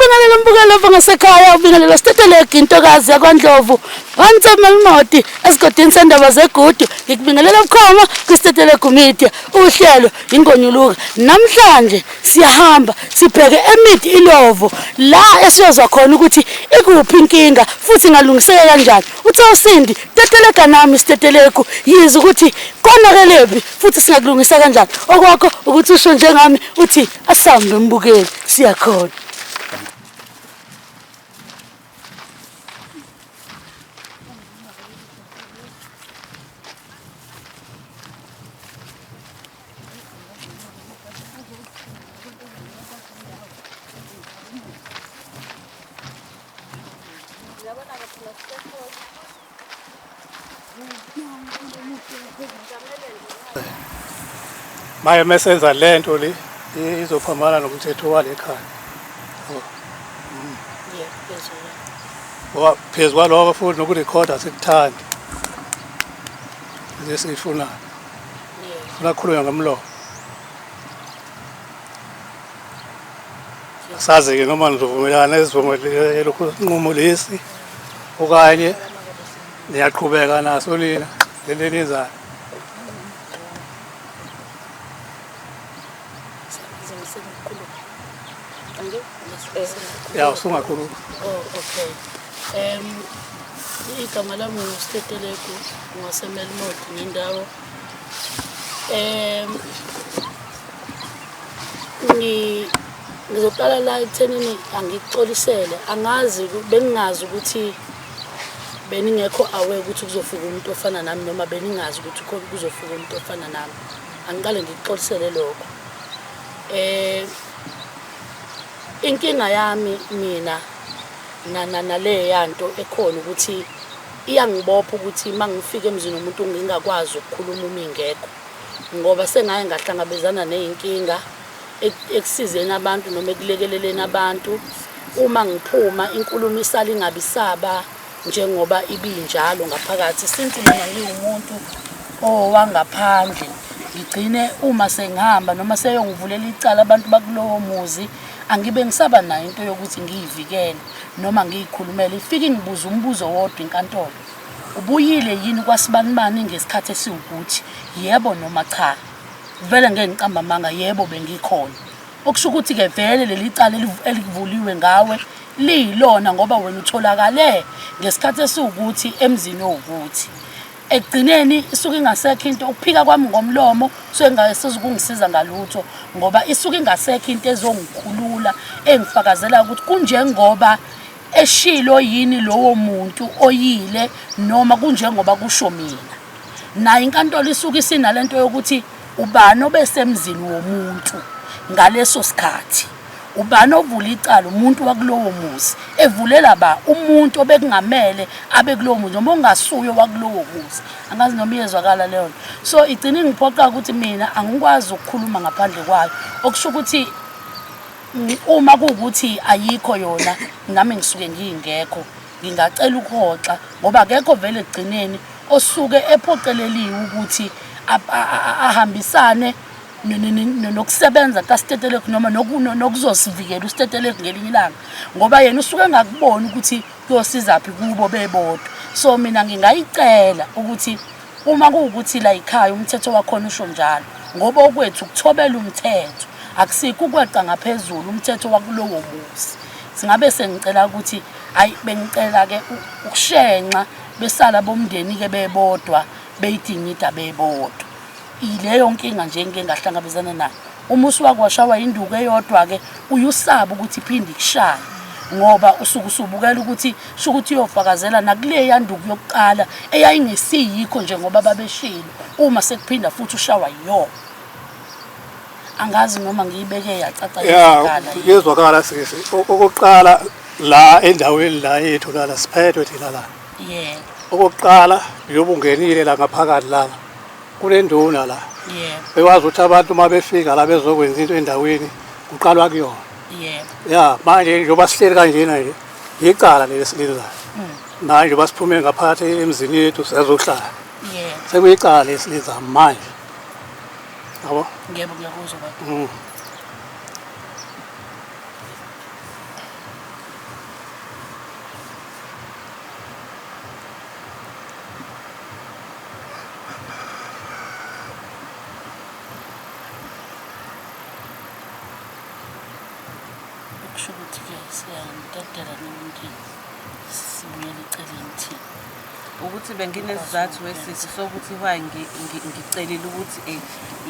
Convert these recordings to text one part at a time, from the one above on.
Ngikubingelela mbukelo lapha ngasekhaya, ubingelela Stetelegu intokazi yakwaNdlovu, Wansemelmoti esigodini sendaba zegudu. Ngikubingelela bukhoma kwiStetelegu Media, uhlelo ingonyuluka. Namhlanje siyahamba sibheke eMid Ilovo la esiyozwa khona ukuthi ikuphi inkinga futhi ingalungiseka kanjani. Uthe uSindi, tetelega nami Stetelegu, yiza ukuthi konakelephi futhi singakulungisa kanjani. Okwakho ukuthi usho njengami uthi Asambe mbukeli siyakhona. Maye mesenza lento le izophambana nomthetho wale khaya. Ngoba phezu kwaloko futhi nokurekhoda sikuthandi. Lesifuna. Funa khulunywa ngomlomo. Asazi-ke noma nizovumelana nesinqumo lesi okanye niyaqhubeka naso nina lento enizayo. Ya usungakhuluma. Oh okay. Igama lami nguStetelegu ngwaseMelmoth ngendawo. Ngizoqala la ekuthenini angikuxolisele angazi bengingazi ukuthi beningekho aware ukuthi kuzofika umuntu ofana nami noma beningazi ukuthi kuzofika umuntu ofana nami. Angiqale ngikuxolisele lokho. Inkinga yami mina naleya nto ekhona ukuthi iyangibopha ukuthi uma ngifika emzini womuntu ngingakwazi ukukhuluma uma ingekho ngoba sengake ngahlangabezana ney'nkinga ekusizeni abantu noma ekulekeleleni abantu. Uma ngiphuma inkulumo isale ingabi isaba njengoba ibinjalo ngaphakathi. Since mina ngiwumuntu owangaphandle ngigcine uma sengihamba noma seyongivulela icala abantu bakulowo muzi angibe ngisaba nayo into yokuthi ngiyivikele noma ngiyikhulumele. Ifike ingibuze umbuzo owodwa inkantolo, ubuyile yini kwasibanibani ngesikhathi esiwukuthi, yebo noma cha? Vele ngeke ngiqambe amanga, yebo bengikhona. Okusho ukuthi-ke vele leli cala elivuliwe ngawe liyilona ngoba wena utholakale ngesikhathi esiwukuthi emzini owukuthi. Ekugcineni isuke ingasekho into, ukuphika kwami ngomlomo kusuke kungasezukungisiza ngalutho ngoba isuke ingasekho into ezongikhulula engifakazela ukuthi kunjengoba eshilo yini lowo muntu oyile noma kunjengoba kusho mina. Nayo inkantolo isuke isinalento yokuthi ubani obesemzini womuntu ngaleso sikhathi, ubani ovula icala, umuntu wakulowo muzi evulela ba umuntu obekungamele abe kulowo muzi noma ongasuye wakulowo muzi. Angazi noma iyezwakala leyo nto. So igcina ingiphoqa ukuthi mina angikwazi ukukhuluma ngaphandle kwayo, okusho ukuthi uma kuwukuthi ayikho yona nami ngisuke ngingekho, ngingacela ukuhoxa ngoba akekho vele ekugcineni osuke ephoqeleliwe ukuthi ahambisane nokusebenza kaStetelegu noma nokuzosivikela uStetelegu ngelinye ilanga ngoba yena usuke engakuboni ukuthi kuyosizaphi kubo bebodwa. So mina ngingayicela ukuthi uma kuwukuthi la yikhaya umthetho wakhona usho njalo, ngoba okwethu ukuthobela umthetho akusikho ukweqa ngaphezulu umthetho wakulowo muzi. Singabe sengicela ukuthi hayi bengicela-ke ukushenxa besala bomndeni-ke bebodwa beyidingida bebodwa. Ileyo nkinga nje engike ngahlangabezana nayo. Uma usuwake washawa induku eyodwa-ke uye usabe ukuthi iphinde ikushaye ngoba usuke usubukela ukuthi sho ukuthi uyofakazela nakuleya nduku yokuqala eyayingesiyikho njengoba babeshilo uma sekuphinda futhi ushawa yiyona. Angazi noma ngiyibeke yacaca Ya, yezwakala yini. kuyezwakala sisi. Okokuqala la endaweni la yethu la la siphethwe thina la. Yebo, Okokuqala njengoba ungenile la ngaphakathi lana kunenduna la. Yebo, Bekwazi ukuthi abantu uma befika la bezokwenza into endaweni kuqalwa kuyona. Yebo. Ya, manje njengoba sihleli kanjena nje yicala leli esilizayo. Manje njengoba siphume ngaphakathi emzini yethu sizohlala. Yebo. Sekuyicala esilizayo manje. Yabo? Yebo, ngiyakuzwa baba. Kusho ukuthi-ke siyamdedela nomndeni, sibuyele eceleni thina. Ukuthi benginesizathu wesisi sokuthi why ngicelile ukuthi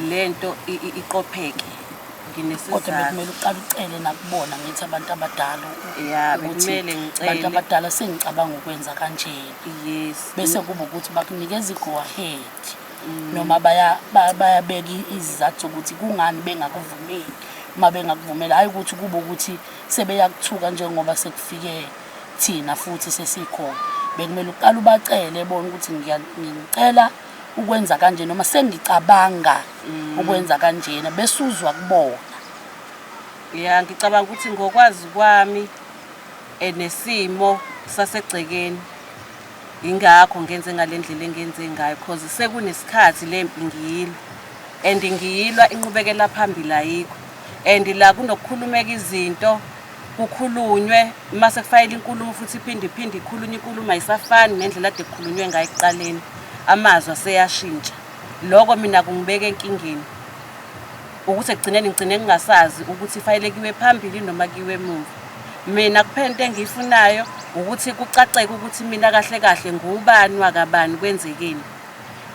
lento iqopheke. Kodwa Nginesizathu. bekumele uqale ucele nakubona ngithi abantu abadala Ya, ukuthi bekumele ngicele. Abantu abadala sengicabanga ukwenza kanjena. Yes. Bese kuba ukuthi bakunikeza i-go ahead. Noma bayabeka izizathu zokuthi kungani bengakuvumeli. Uma bengakuvumeli, hhayi ukuthi kube ukuthi sebeyakuthuka njengoba sekufike thina futhi sesikhona. Bekumele uqale ubacele bona ukuthi ngicela ukwenza kanje noma sengicabanga ukwenza kanjena, bese uzwa kubona. Ya, ngicabanga ukuthi ngokwazi kwami nesimo sasegcekeni, ingakho ngenze ngale ndlela engenze ngayo, cause sekunesikhathi lempi ngiyilwa, and ngiyilwa inqubekela phambili ayikho, and la kunokukhulumeka izinto kukhulunywe mase kufayela inkulumo futhi iphinde iphinde ikhulunywe inkulumo ayisafani nendlela ade kukhulunywe ngayo ekuqaleni, amazwi aseyashintsha. Lokho mina kungibeka enkingeni ukuthi ekugcineni ngigcine ngingasazi ukuthi ifayile kuyiwe phambili noma kuyiwe emuva. Mina kuphela into engiyifunayo ukuthi kucaceke ukuthi mina kahle kahle ngubani wakabani, kwenzekeni.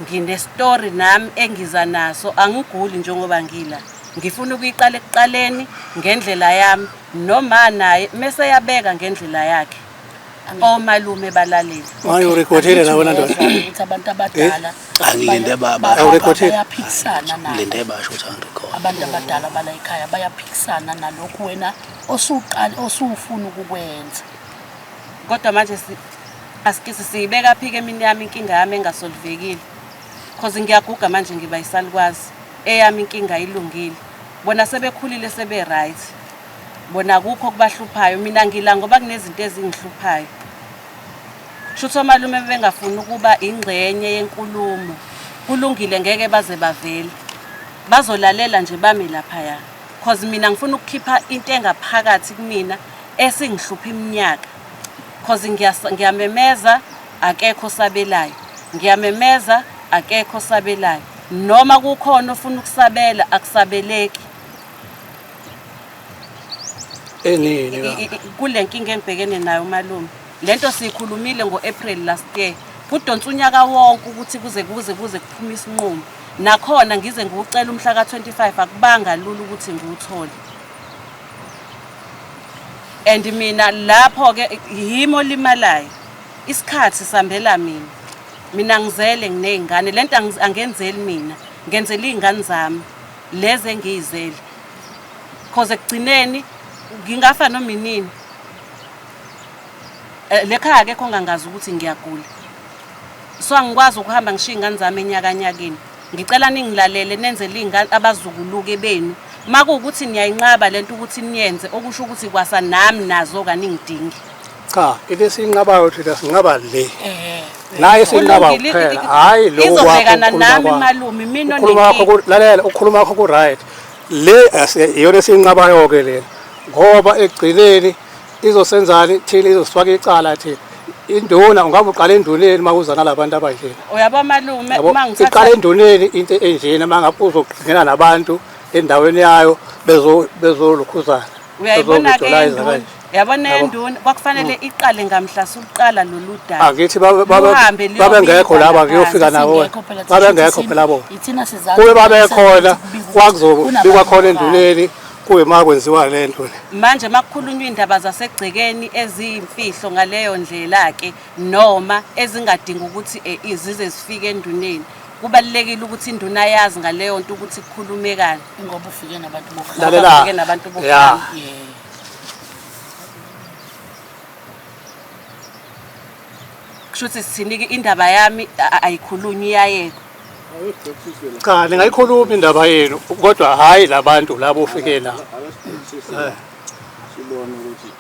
Nginestori nami engiza naso, angiguli njengoba ngila. Ngifuna ukuyiqala ekuqaleni ngendlela yami, noma naye mese yabeka ngendlela yakhe. Omalume balalele. Manje urekhodile la wena ndoda. Ukuthi abantu abadala Angilinde baba. Awurekhodile? bayaphikisana nabo. Ngilinde basho ukuthi angirekhode. Abantu abadala bala ekhaya bayaphikisana nalokhu wena osuqala osufuna ukukwenza. Kodwa manje asikisi siyibeka phike emini yami inkinga yami engasolvekile. Cause ngiyaguga manje ngiba isalukwazi. Eyami inkinga ilungile. Bona sebekhulile sebe right. Bona akukho okubahluphayo, mina ngila ngoba kunezinto ezingihluphayo. Shuthi omalume bengafuni ukuba ingxenye yenkulumo. Kulungile ngeke baze bavele. Bazolalela nje bame laphaya. Cause mina ngifuna ukukhipha into engaphakathi kumina esingihlupha iminyaka. Cause ngiyamemeza akekho osabelayo. Ngiyamemeza akekho osabelayo. Noma kukhona ofuna ukusabela akusabeleki. Enini la? Kule nkinga engibhekene nayo malume. Lento siyikhulumile ngo-April last year. Kudonsa unyaka wonke ukuthi kuze kuze kuze kuphume isinqumo. Nakhona ngize ngiwucela umhla ka-25 akubanga lula ukuthi ngiwuthole. And mina lapho-ke yimi olimalayo. Isikhathi sambela mina. Mina ngizele nginey'ngane. Lento angenzeli mina. Ngenzela iy'ngane zami. Lezi engiyizele. Cause ekugcineni ngingafa noma inini. Lekhaya akekho ongangazi ukuthi ngiyagula. So angikwazi ukuhamba ngishiye iy'ngane zami enyakanyakeni. Ngicela ningilalele nenzele iy'ngane abazukuluke benu. Makuwukuthi niyayinqaba lento ukuthi niyenze, okusho ukuthi kwasa nami nazo kaningidingi. Cha, into esiyinqabayo thina sinqaba le. Naye sinqaba Kulungile, kuphela, hhayi lokhu kwakho izobhekana ukukhuluma nami kwakho. malume, mina Ukukhuluma kwakho onenkinga. lalela, ukukhuluma kwakho ku-right. Le iyona esiyinqabayo-ke lena. Ngoba ekugcineni izosenzani thina, izosifaka icala thina. Induna ungabe uqala enduneni uma uza nalabantu abanjena. Uyabo malume, Yabo, uma ngithatha iqala enduneni into enjena uma ngabe uzongena nabantu endaweni yayo bezolokhuzana. Uyayibona ke Bezovisualize enduna. kanje. Yabona Yabo. enduna kwakufanele iqale ngamhla suqala lolu daba. Angithi Luhambe luyobikwa babengekho laba laphansi. ngiyofika nabo. Singekho phela thina, Babengekho phela bona. Ithina sizazi Kube ukuthi babekhona kubikwa ukuthi kwakuzobikwa kunabantu khona abafana. enduneni kuye ma kwenziwa le nto le. Manje makukhulunywa indaba zasegcekeni eziyimfihlo ngaleyo ndlela ke noma ezingadingi ukuthi zize zifike enduneni. Kubalulekile ukuthi induna yazi ngaleyo nto ukuthi kukhulumekani. Ngoba ufike nabantu bokuqala. Lalela. Ufike nabantu bokuqala. Ya. Yeah. Kusho ukuthi sithini-ke indaba yami ayikhulunywa iyayekwa. Cha, ningayikhulumi indaba yenu kodwa hhayi labantu labo ofike nabo. Sibone ukuthi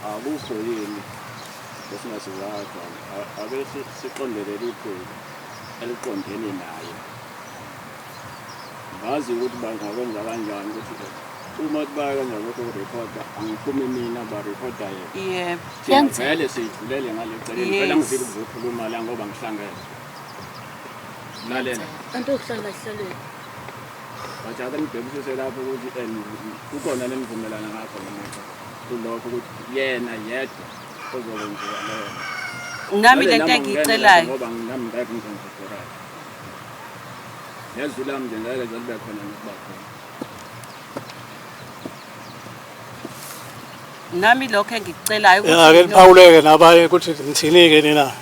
akukho yini esingasizakala khona. Ake siqonde leli phuzu eliqondene naye. Ngazi ukuthi bangakwenza kanjani ukuthi uma baya kanjani lokho kurekhoda, angiphumi mina barekhoda yena. Yebo. Thina vele siyidlulele ngale celeni, vele Yes. angizile ukuzokhuluma la ngoba ngihlangene. Lalela. Anto uhlala hlaleni. But ake nibhekisise lapho ukuthi and kukhona nenivumelana ngakho noma cha kulokho ukuthi yena yedwa ozokwenziwa leyo. Nami Vele lento nami angingene lapho engiyicelayo ngoba nami ngeke ngizongibhorayo. Nezwi lami nje ngeke lize libe khona nokuba khona. Nami lokho engikucelayo Ya ake ukuthi no, niphawuleke nabanye ukuthi nithini-ke nina.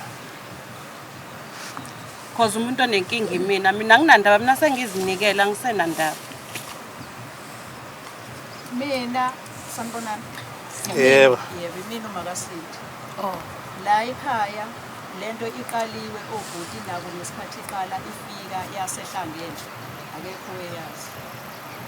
cause umuntu onenkinga imina, mina anginandaba, mina sengizinikela angisenandaba. Mina sanibonani. Yebo. Yebo, imina uMakaSindi. Oh. La ekhaya lento iqaliwe obhuti nabo ngesikhathi iqala ifika yasehlangene akekho owayazi.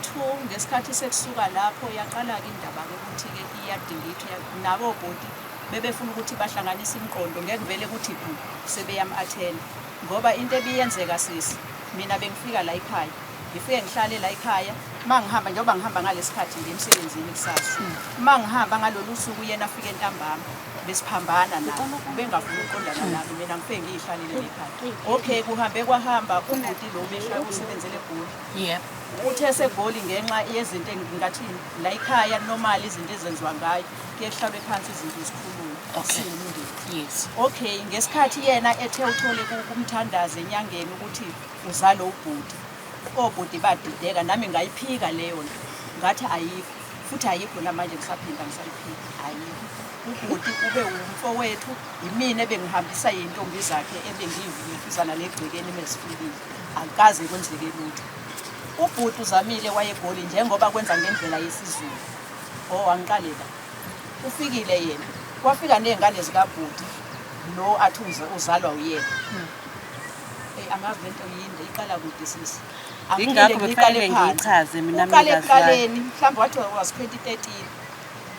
Two, ngesikhathi sekusuka lapho yaqala-ke indaba-ke ukuthi-ke iyadingithwa nabo obhuti bebefuna ukuthi bahlanganise imiqondo ngeke vele kuthi bu sebeyam-athenda ngoba into ebiyenzeka sisi mina bengifika la ekhaya ngifike ngihlale la ekhaya uma ngihamba njengoba ngihamba ngalesi khathi ngiye emsebenzini kusasa uma ngihamba ngalolu suku yena afike ntambama besiphambana nabo bengafuni ukuqondana nami mina ngifike ngiyihlalele la ekhaya. Okay, kuhambe kwahamba ubhuti lo ubehla usebenzele eGoli. Yebo. Uthe eseGoli ngenxa yezinto engingathini la ekhaya normal izinto ezenziwa ngayo kuye kuhlalwe phansi izinto zikhulunywe Okay. siwumndeni. Yes. Okay, ngesikhathi yena ethe uthole kumthandazi enyangeni ukuthi uzalo ubhuti. Obhuti badideka nami ngayiphika leyo nto. Ngathi ayikho futhi ayikho namanje ngisaphinda ngisayiphika ayikho. Ubhuti ube umfowethu yimina ebengihambisa iy'ntombi zakhe ebengiyivukuzana legcekeni mezifikile. Akukaze kwenzeke lutho. Ubhuti uzamile waye eGoli njengoba kwenza ngendlela yesiZulu. Oh, angiqale la. Ufikile yena. Kwafika ney'ngane zikabhuti lo athi uzalwa uyena. Eyi angazi lento yinde iqala kude sisi. Angiphinde Yingakho ngiyiqale bekufanele phansi. ngiyichaze mina Uqale mnikazi wayo. ekuqaleni mhlawumbe wathi was 2013.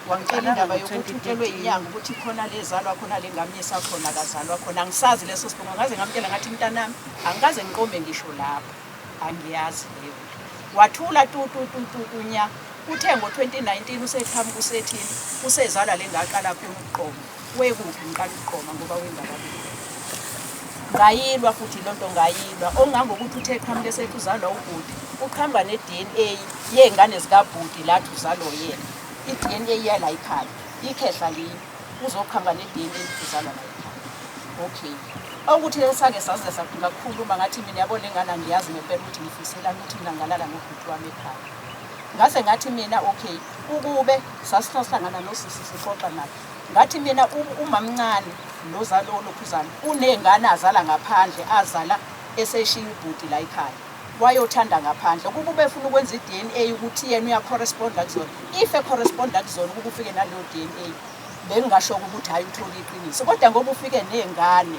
Wangitshela Uqala indaba yokuthi ngo-2013. utshelwe inyanga ukuthi khona lezalwa khona lengamisa khona kazalwa khona angisazi leso sibongo ngaze ngamtshela ngathi mntanami angikaze ngiqombe ngisho lapho angiyazi leyo nto. Wathula tu tu tu tu tu nya. Uthe ngo-2019 useqhamuka usethini usezalwa le ngaqala khona ukuqoma. Wekuphi ngiqala ukuqoma ngoba wengakabi. Ngayilwa futhi lonto ngayilwa ongangokuthi uthe qhamuke esethi uzalwa ubhuti uqhamuka ne-DNA yey'ngane zikabhuti lathi uzalwa yena. I-DNA yala ekhaya ikhehla linye uzoqhamuka ne-DNA uzalwa la ekhaya. Okay. Okuthi sake saze ngakhuluma ngathi mina yabo le ngane angiyazi ngempela ukuthi ngifiselani ukuthi mina ngalala nobhuti wami ekhaya. Ngase ngathi mina okay ukube sasihlangana nosisi sixoxa naye. Ngathi mina umamncane nozalo olokhuzana uney'ngane azala ngaphandle azala eseshiya ubhuti la ekhaya. Wayothanda ngaphandle ukuba ubefuna ukwenza i-DNA ukuthi yena uyacorresponda kuzona. If ecorresponda kuzona ukuba ufike naleyo DNA bengingasho ukuthi hayi uthole iqiniso kodwa ngoba ufike ney'ngane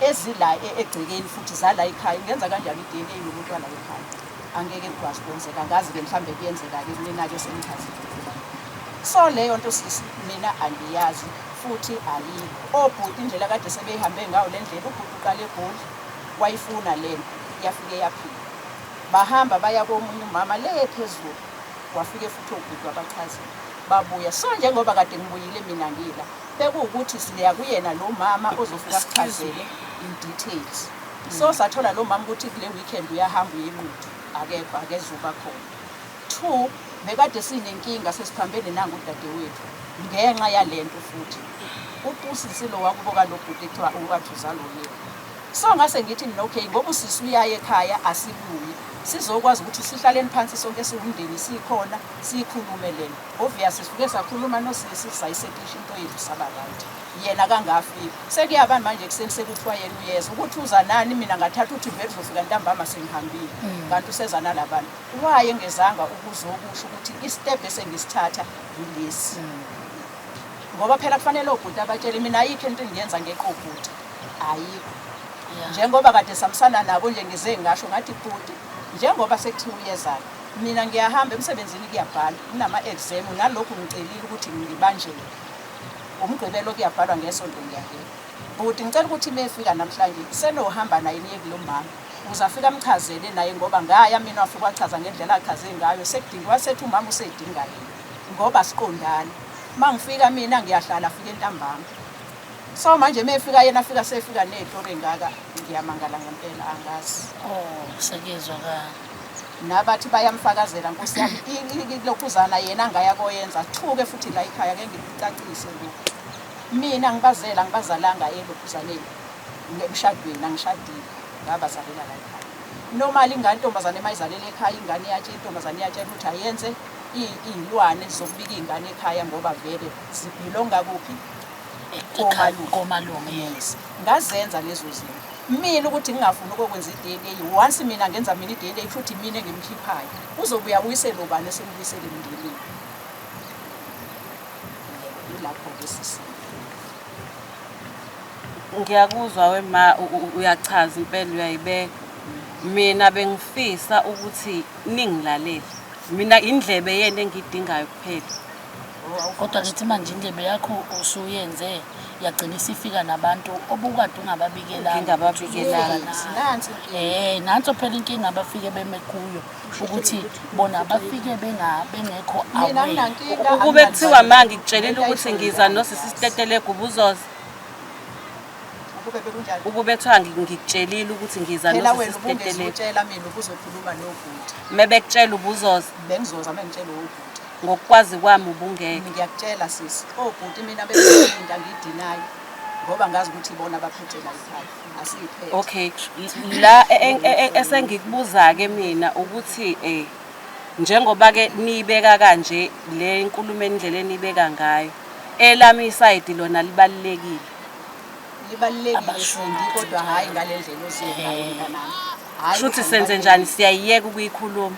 ezila egcekeni futhi zala ekhaya ungenza kanjani i-DNA nomuntu wala ekhaya angeke kukwazi ukwenzeka angazi-ke mhlawumbe kuyenzeka-ke kunina-ke senichazile. So leyo nto sisi mina angiyazi futhi ayikho. Obhuti indlela kade sebeyihambe ngayo le ndlela ubhuti uqale eGoli wayifuna lento yafike yaphila. Bahamba baya komunye umama le phezulu wafike futhi obhuti wabachazela babuya. So njengoba kade ngibuyile mina ngila bekuwukuthi siya kuyena lo mama ozofika asichazele in details. So sathola lo mama ukuthi kule weekend uyahamba uye eNquthu akekho akezuba khona. Two, bekade sinenkinga sesiphambene nangu udadewethu ngenxa yalento futhi. Usisi lo wakubo kalobhuti ekuthiwa uwathi uzalwa uyena. So ngase ngithi mina okay ngoba usisi uyaya ekhaya asibuye sizokwazi ukuthi sihlaleni phansi sonke siwumndeni sikhona siyikhulume lena. Obvious sifike sakhuluma nosisi sayisetisha into yethu saba right. Yena kangafiki. Sekuyabani manje ekuseni sekuthiwa yena uyeza ukuthi uza nani mina ngathatha ukuthi vele uzofika ntambama sengihambile kanti useza nalabantu. Waye engezanga ukuzokusho ukuthi istep esengisithatha yilesi. Ngoba phela kufanele obhuti abatshele mina ayikho into engiyenza ngeqobhuti. Ayikho. Njengoba kade samsana nabo nje ngize ngasho ngathi bhuti njengoba sekuthiwa uyezana mina ngiyahamba emsebenzini kuyabhalwa kunama-exam nalokhu ngicelile ukuthi ngibanjele umgqibelo kuyabhalwa ngesonto ngiyangena. Bhuti ngicela ukuthi uma efika namhlanje senohamba naye niye kulo mama ukuze afike amchazele naye ngoba ngaya mina wafika wachaza ngendlela achaze ngayo sekudinga wasethi umama usedinga yena ngoba siqondane. Uma ngifika mina ngiyahlala afike ntambama. So manje uma efika yena afika sefika ney'tori ey'ngaka ngiyamangala ngempela angazi. Oh, sekuyezwakala. Nabathi bayamfakazela nkosi yami ilokhuzana yena angaya koyenza thuke futhi la ekhaya ke ngikucacise lokhu. Mina ngibazela ngibazalanga elokhuzaneni emshadweni angishadile ngabazalela la ekhaya. Normally ingane intombazane mayizalela ekhaya ingane iyatshela intombazane iyatshela ukuthi ayenze iy'lwane zokubika iy'ngane ekhaya ngoba vele zibhilonga kuphi komalume. Yes, ngazenza lezo zinto. Mina ukuthi ngingafuni ukokwenza i-DNA, once mina ngenza mina i-DNA futhi mina engimkhiphayo, uzobuya abuyisele ubani esembuyisele emndenini. Yebo, yilapho-ke sisi. Ngiyakuzwa we ma uyachaza impela uyayibeka. Mina bengifisa ukuthi ningilalele. Mina indlebe yenu engiyidingayo kuphela. Kodwa ngithi manje indlebe yakho usuyenze yagcina isifika nabantu obukade ungababikelanga. Ngingababikelanga. Nansi inkinga. Nanso phela inkinga abafike beme kuyo ukuthi bona bafike bengekho Mina aware. anginankinga. Ukube kuthiwa ma ngikutshelile ukuthi ngiza nosisi Stetelegu ubuzoza. Ukube bekunjani? Ukube kuthiwa ngikutshelile ukuthi ngiza Phela nosisi wena Stetelegu. ubungezutshela mina ubuzokhuluma nobhuti. Mebekutshela ubuzoza. Bengizoza mengitshela ubhuti. Ngokukwazi kwami ubungeke. Ngiyakutshela sisi, obhuti mina bengiyinto angiyidinayo ngoba ngazi ukuthi ibona abaphethe la ekhaya. Asiyiphethe. Okay, la esengikubuza ke mina ukuthi njengoba ke nibeka kanje le nkulumo endlela enibeka ngayo, elami isayidi lona libalulekile. Libalulekile Sindi kodwa hhayi ngale ndlela oziye ngayo mntanami. Hhayi Kushuthi ukuthi senze njani, siyayiyeka ukuyikhuluma?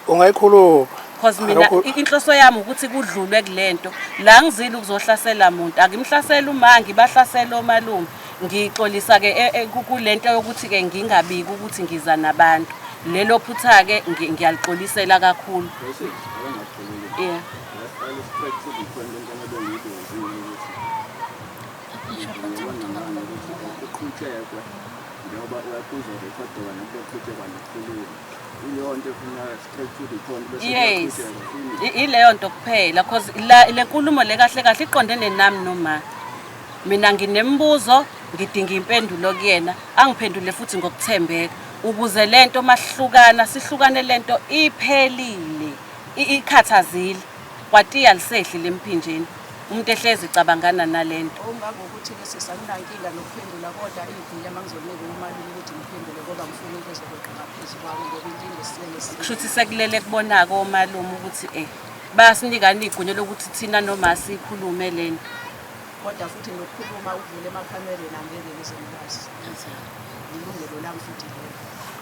Ungayikhuluma. Because mina inhloso yami ukuthi kudlulwe kulento. La ngizile ukuzohlasela muntu, angimhlasela uma ngibahlasela omalume. Ngixolisa ke kulento yokuthi ke ngingabiki ukuthi ngiza nabantu. Lelo phutha ke ngiyalixolisela kakhulu. Yeah. Njengoba kuzorekhodeka nokuqhutshekwa nokukhuluma. Ileyo nto efuna straight to the point bese Yes. kuyaqhutshekwa. Ileyo nto kuphela cause la le nkulumo le kahle kahle iqondene nami noma. Mina nginembuzo, ngidinga impendulo kuyena, angiphendule futhi ngokuthembeka ukuze lento mahlukana sihlukane lento iphelile, ikhathazile. Kwatiya lisehli lemphinjeni. Umuntu ehlezi ecabangana nalento. Okungangokuthi-ke sisi anginankinga nokuphendula kodwa igunya uma ngizolinika umalume ukuthi ngiphendule ngoba ngifuna into ezokweqa ngaphezu kwako ngoba inkinga esiyele. Kusho ukuthi sekulele kubonako omalume ukuthi bayasinikani igunya lokuthi thina noma sikhulume lento. Kodwa futhi nokukhuluma ukuvula emakhamereni angeke ngize ngikwazi. Ilungelo lami futhi lelo.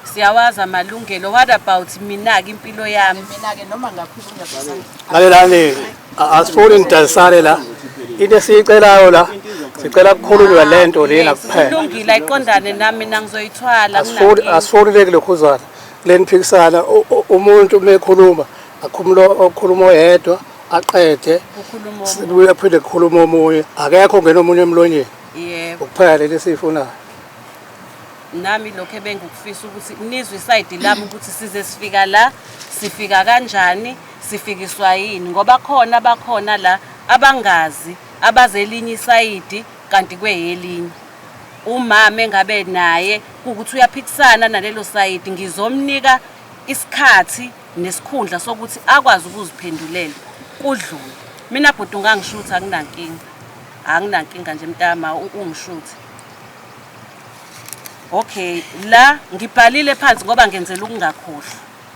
Siyawazi amalungelo. What about mina-ke impilo yami? Mina-ke noma ngakhulunywa sisi. Lalelani, asifuni nidalisane la. Into esiyicelayo la, sicela kukhulunywe lento lena kuphela. Kulungile, ayiqondane nami mina ngizoyithwala. Asifuni le kulokhuzana. Leniphikisana umuntu uma ekhuluma, akhuluma okhuluma oyedwa aqede. Kukhuluma Sibuye phinde kukhuluma omunye. Akekho ongena omunye emlonyeni. Yebo. Ukuphela leli esiyifunayo. Nami lokho ebengikufisa ukuthi nizwe isayidi lami ukuthi size sifika la, sifika kanjani, sifikiswa yini, ngoba khona abakhona la abangazi, abazelinye isayidi kanti kweyelinye. Umama engabe naye kuwukuthi uyaphikisana nalelo sayidi, ngizomnika isikhathi nesikhundla sokuthi akwazi ukuziphendulela kudlule. Mina bhuti ungangishutha akunankinga. Anginankinga nje mntama ungishuthe. Okay, la ngibhalile phansi ngoba ngenzela ukungakhohlwa.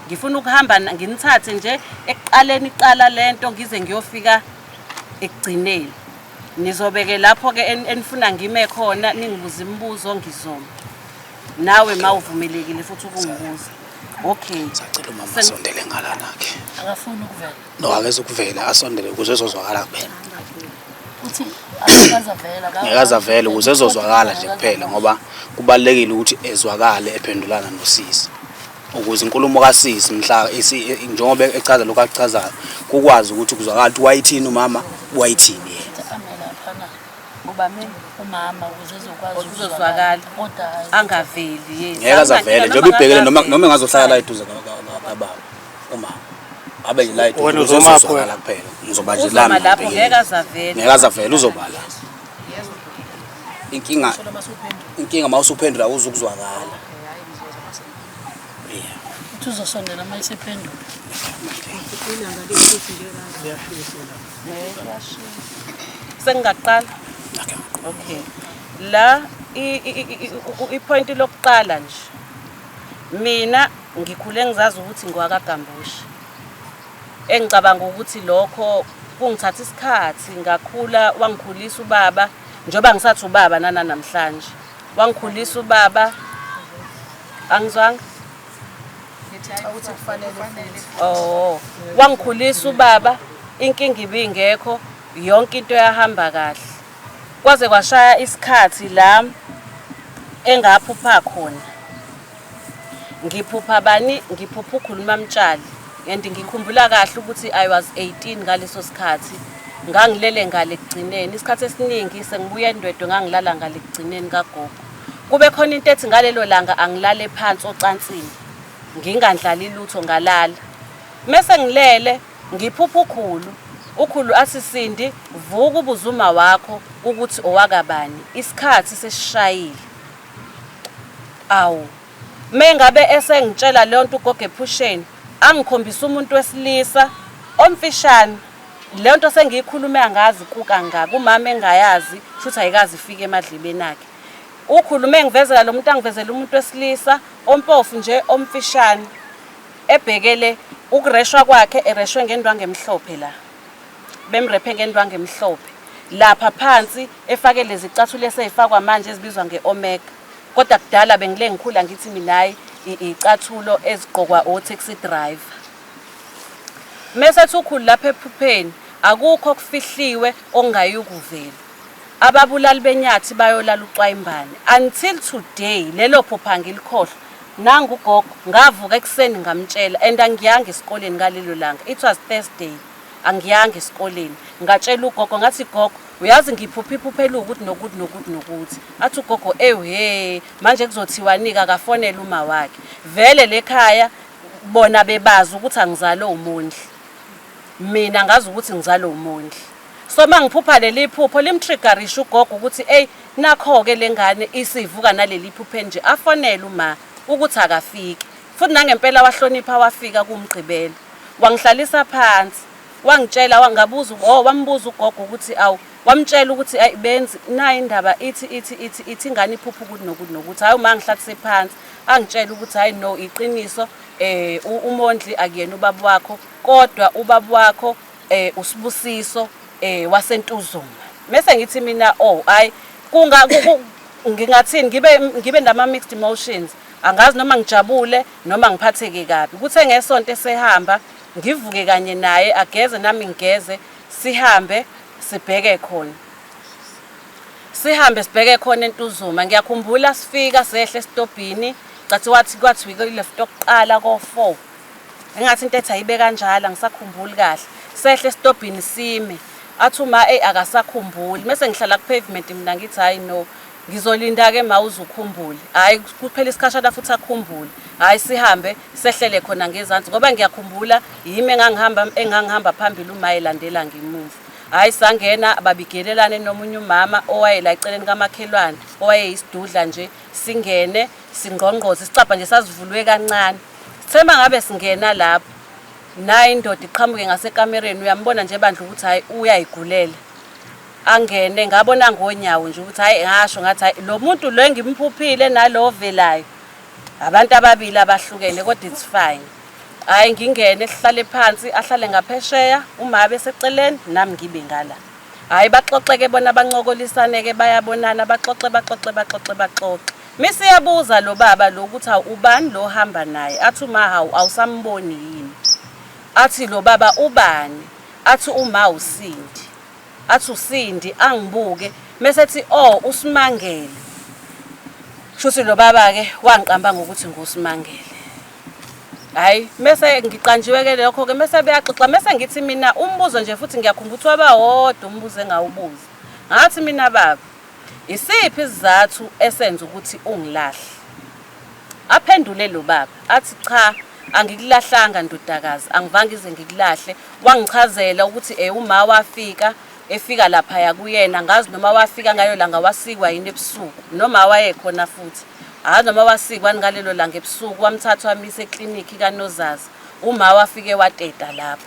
Ngifuna ukuhamba nginithathe nje ekuqaleni iqala lento ngize ngiyofika ekugcineni. Nizobeke lapho ke enifuna ngime khona ningibuze imibuzo ngizoma. Nawe mawuvumelekile futhi ukungibuza. Okay. Sacela umama asondele ngalana ke. Akafuni ukuvela. No, akezukuvela asondele ukuze ezozwakala kuphela. Uthi akazavela. Ngeke azavele ukuze ezozwakala nje kuphela ngoba kubalulekile ukuthi ezwakale ephendulana nosisi. Ukuze inkulumo kasisi mhla njengoba echaza lokho akuchazayo kukwazi ukuthi kuzwakala ukuthi wayithini umama, wayithini yena. Amela phana. Uba mina Umama ukuze ezokwazi Ukuzozwakala. Kodwa hayi. Angaveli, yes. Ngeke azavele njengoba ibhekele noma engazohlala la eduze kababa umama. Abe nje la eduze Wena ukuze uzoma ezozwakala kuphela. Ngizoba nje la Uzoma mina lapho ngibhekele. ngeke azavele. Ngeke azavele uzoba la. Inkinga mawusuphendula uzukuzwakala. Yeah. Uzosondela uma isephendula. Sengingaqala. Okay. La i-point lokuqala nje. Mina ngikhule ngizazi ukuthi ngowakaGambushe. Engicabanga ukuthi lokho kungithatha isikhathi ngakhula wangikhulisa ubaba njengoba ngisathi ubaba nana namhlanje. Wangikhulisa ubaba angizwanga. Ukuthi kufanele futhi. Oh, wangikhulisa ubaba, inkinga ibingekho, yonke into yahamba kahle. Kwaze kwashaya isikhathi la engaphupha khona. Ngiphupha bani? Ngiphupha ukhuluma Mtshali. And ngikhumbula kahle ukuthi I was 18 ngaleso sikhathi. Ngangilele ngale ekugcineni. Isikhathi esiningi sengibuya eNdwedwe ngangilala ngale ekugcineni kagogo. Kube khona into ethi ngalelo langa angilale phansi ocansini. Ngingandlali lutho ngalala. Mese ngilele ngiphupha ukhulu. Ukhulu athi Sindi vuka ubuze uma wakho ukuthi owakabani. Isikhathi sesishayile. Awu. Mengabe esengitshela leyo nto ugogo ephusheni angikhombisa umuntu wesilisa omfishane. Leyo nto sengiyikhulume angazi kukangaka umama engayazi shuthi ayikaze ifike emadlebeni akhe. Ukhulume engivezela lo muntu angivezela umuntu wesilisa ompofu nje omfishane ebhekele ukureshwa kwakhe ereshwe ngendwangu emhlophe la. Bemrephe ngendwangu emhlophe. Lapha phansi efake lezi cathulo eseyifakwa manje ezibizwa nge-omega. Kodwa kudala bengile ngikhula ngithi mina hayi icathulo ezigqokwa o-taxi driver. Mese ethi ukhulu lapha ephupheni akukho okufihliwe okungayukuvela. Ababulali benyathi bayolala ucwayimbane. Until today lelo phupha angilikhohlwa. Nangu ugogo ngavuka ekuseni ngamtshela and angiyanga esikoleni ngalelo langa. It was Thursday. Angiyanga esikoleni. Ngatshela ugogo ngathi gogo uyazi ngiphupha iphupho eliwukuthi nokuthi nokuthi nokuthi. Athi ugogo ewu he manje kuzothiwani-ke akafonele uma wakhe. Vele lekhaya bona bebazi ukuthi angizalwe uMondli. Mina ngazi ukuthi ngizalwe uMondli. So mangiphupha leli phupho limtriggerisha ugogo ukuthi ey nakho-ke le ngane isivuka naleli phupho nje afonele uma ukuthi akafiki. Futhi nangempela wahlonipha wafika kuMgqibelo. Wangihlalisa phansi wangitshela wangabuza oh wambuza ugogo ukuthi awu wamtshela ukuthi ayi benzi nayi indaba ithi ithi ithi ithi ingane iphupha ukuthi nokuthi nokuthi hayi uma ngihlalise phansi angitshela ukuthi hayi no iqiniso uMondli akuyena ubaba wakho kodwa ubaba wakho uSibusiso waseNtuzuma. Mese ngithi mina oh hayi kunga ngingathini ngibe nama mixed emotions angazi noma ngijabule noma ngiphatheke kabi. Kuthe ngesonto esehamba ngivuke kanye naye ageze nami ngigeze sihambe sibheke khona. Sihambe sibheke khona eNtuzuma. Ngiyakhumbula sifika sehle esitobhini cathi wathi kwathiwa i-left yokuqala ko-4. Engathi into ethi ayibe kanjalo angisakhumbuli kahle. Sehle esitobhini sime. Athi uma eyi akasakhumbuli. Mese ngihlala ku-pavement mina ngithi hayi no. Ngizolinda-ke ma uze ukhumbule. Hhayi kuphela isikhashana futhi akhumbule. Hhayi sihambe sehlele khona ngezansi ngoba ngiyakhumbula yimi engangihamba phambili uma elandela ngemuva. Hhayi sangena babigelelane nomunye umama owayela eceleni kamakhelwane owayeyisidudla nje singene singqongqoze isicabha nje sasivulwe kancane. Sithe mangabe singena lapho nayi indoda iqhamuke ngasekamereni uyambona nje bandla ukuthi hhayi uyayigulela. Angene ngabona ngonyawo nje ukuthi hhayi ngasho ngathi hhayi lo muntu lo engimphuphile nalo ovelayo abantu ababili abahlukene kodwa it's fine. Hhayi ngingene sihlale phansi ahlale ngaphesheya uma beseceleni nami ngibe ngala. Hhayi baxoxe-ke bona bancokolisane-ke bayabonana baxoxe baxoxe baxoxe baxoxe. Mese eyabuza lo baba lo ukuthi hawu ubani lo ohamba naye athi uma hawu awusamboni yini. Athi lo baba ubani athi uma uSindi. Athi uSindi angibuke mese ethi oh uSimangele. Shuthi lo baba ke wangiqamba ngokuthi nguSimangele. Hayi mese ngiqanjiwe ke lokho ke mese beyaxoxa mese ngithi mina umbuzo nje futhi ngiyakhumbula ukuthi waba wodwa umbuzo engawubuza. Ngathi mina baba isiphi isizathu esenza ukuthi ungilahle? Aphendule lo baba athi cha angikulahlanga ndodakazi angivange ize ngikulahle. Wangichazela ukuthi uma wafika efika laphaya kuyena ngazi noma wafika ngayo langa wasikwa yini ebusuku noma wayekhona futhi. Angazi noma wasikwa ngalelo langa ebusuku wamthatha wamisa eklinikhi kaNozaza. Uma wafike wateta lapho.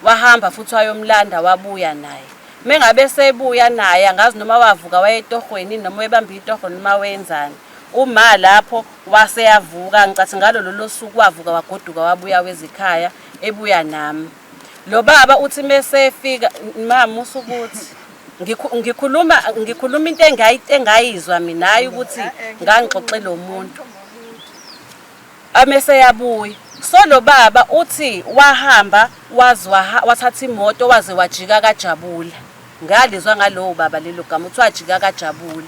Wahamba futhi wayomlanda wabuya naye. Mengabe sebuya naye angazi noma wavuka wayetohweni noma webamba itoho noma wenzani. Uma lapho waseyavuka ngicathi ngalo lolo suku wavuka wagoduka wabuya wezikhaya ebuya nami. Lo baba uthi mesefika mama usukuthi ngikhuluma ngikhuluma into engayizwa mina hayi ukuthi ngangixoxela umuntu. Amese yabuya. So lo baba uthi wahamba waze wathatha imoto waze wajika kaJabula. Ngalizwa ngalowo baba lelo gama uthi wajika kaJabula.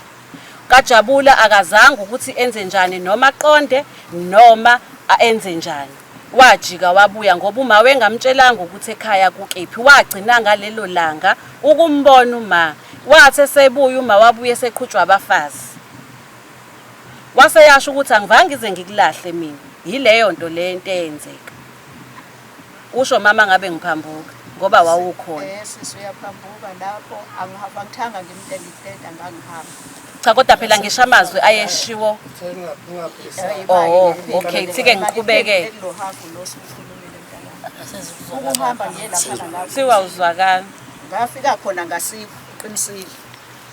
KaJabula akazange ukuthi enze njani noma aqonde noma enze njani. Wajika wabuya ngoba uma wengamtshelanga ukuthi ekhaya kukephi. Wagcina ngalelo langa ukumbona uma. Wathi esebuya uma wabuya eseqhutshwa abafazi. Wase yasho ukuthi angivange ngize ngikulahle mina. Yileyo nto le into eyenzeka. Usho mama ngabe ngiphambuka ngoba wawukhona. Eh sisi uyaphambuka lapho angihamba ngithanga ngimtenda ngangihamba. Cha kodwa phela ngisho amazwi ayeshiwo. Oh, okay, thike ngiqhubeke. Lo hafu lo sikhulumile mntana. Ukuhamba ngiye lapha nalapha. Kuthiwa uzwakala. Ngafika khona ngasikho qinisile.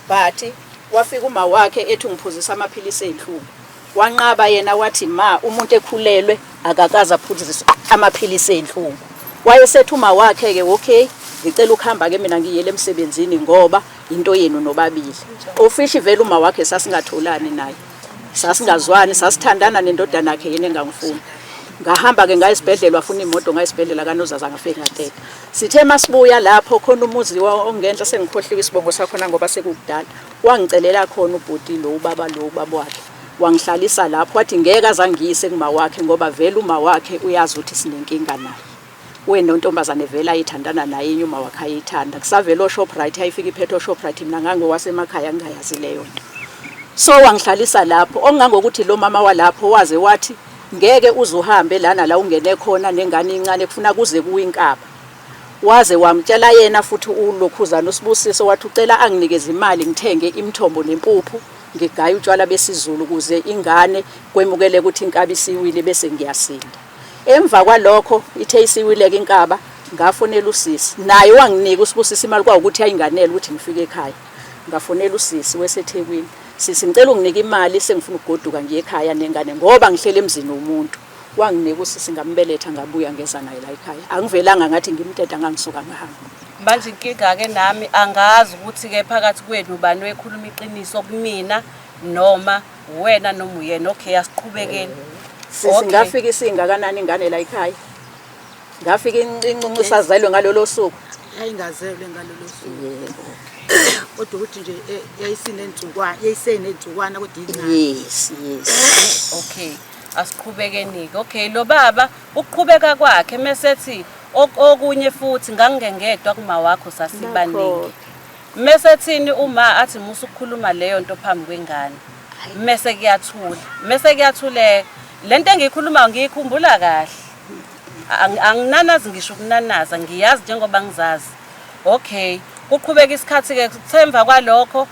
But wafika uma wakhe ethi ungiphuzisa amaphilisi ezinhlungu. Wanqaba yena wathi ma umuntu ekhulelwe akakaze aphuziswe amaphilisi ezinhlungu. Wayesethi uma wakhe ke okay ngicela ukuhamba ke mina ngiyele emsebenzini ngoba into yenu nobabili. Ofishi vele uma wakhe sasingatholani naye. Sasingazwani sasithandana nendodana yakhe yena engangifuni. Ngahamba ke ngaya esibhedlela wafuna imoto ngaya esibhedlela kaNozaza ngafike ngateta. Sithe masibuya lapho khona umuzi ongenhla sengikhohliwe isibongo sakhona ngoba sekukudala. Wangicelela khona ubhuti lo ubaba lo ubaba wakhe. Wangihlalisa lapho wathi ngeke azangiyise kuma wakhe ngoba vele uma wakhe uyazi ukuthi sinenkinga naye. Wena ntombazane vele ayithandana naye enye uma wakhe ayithanda. Kusavela oShoprite ayifika iphethe oShoprite mina ngangowasemakhaya ngingayazi leyo nto. So wangihlalisa lapho okungangokuthi lo mama walapho waze wathi ngeke uze uhambe lana la ungene khona nengane incane kufuna kuze kuwinkaba. Waze wamtshela yena futhi ulokhuzana uSibusiso wathi ucela anginikeze imali ngithenge imithombo nempuphu ngigaye utshwala besiZulu ukuze ingane kwemukele ukuthi inkabi isiwile bese ngiyasinda. Emva kwalokho ithe isiwile-ke inkaba ngafonela usisi naye wanginika uSibusiso imali kwawukuthi ayinganele ukuthi ngifike ekhaya. Ngafonela usisi weseThekwini, sisi ngicela unginike imali sengifuna ukugoduka ngiye ekhaya nengane ngoba ngihleli emzini womuntu. Wanginika usisi ngambeletha ngabuya ngeza naye la ekhaya. Angivelanga ngathi ngimteta ngangisuka ngahamba. Manje inkinga-ke nami angazi ukuthi-ke phakathi kwenu ubani oyekhuluma iqiniso kumina noma uwena noma uyena. Okay, asiqhubekeni. Sisi Okay. ngafika isingakanani ingane la ekhaya? Ngafika incinci isazelwe ngalolo suku. Yayingazelwe ngalolo suku. Yebo. Kodwa ukuthi nje yayisinensukwana, yayisenensukwana kodwa incane. Yes, yes. Okay. Asiqhubekeni-ke. Okay, lo baba ukuqhubeka kwakhe mesethi okunye futhi ngangingengedwa kuma wakho sasibaningi. Mesethini uma athi musa ukukhuluma leyo nto phambi kwengane. Mese kuyathula. Mese kuyathuleka. Lento engiyikhulumayo ngiyikhumbula kahle. Anginanazi ngisho ukunanaza ngiyazi njengoba ngizazi. Okay, kuqhubeka isikhathi-ke kuthemva kwalokho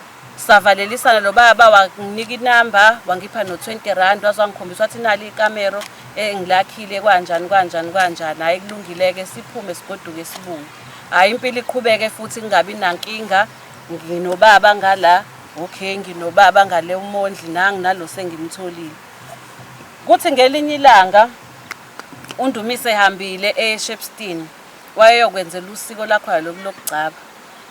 savalelisana lo baba wanginika inamba wangipha no-20 rand waze wangikhombisa wathi nali ikamero engilakhile kwanjani kwanjani kwanjani. Hhayi kulungile-ke siphume sigoduke sibuye. Hhayi impilo iqhubeke futhi kungabi nankinga nginobaba ngala okay nginobaba ngale umondli nangi nalo sengimtholile. Kuthi ngelinye ilanga uNdumise ehambile eShepstone wayeyokwenzela usiko lakho lokhu lokugcaba.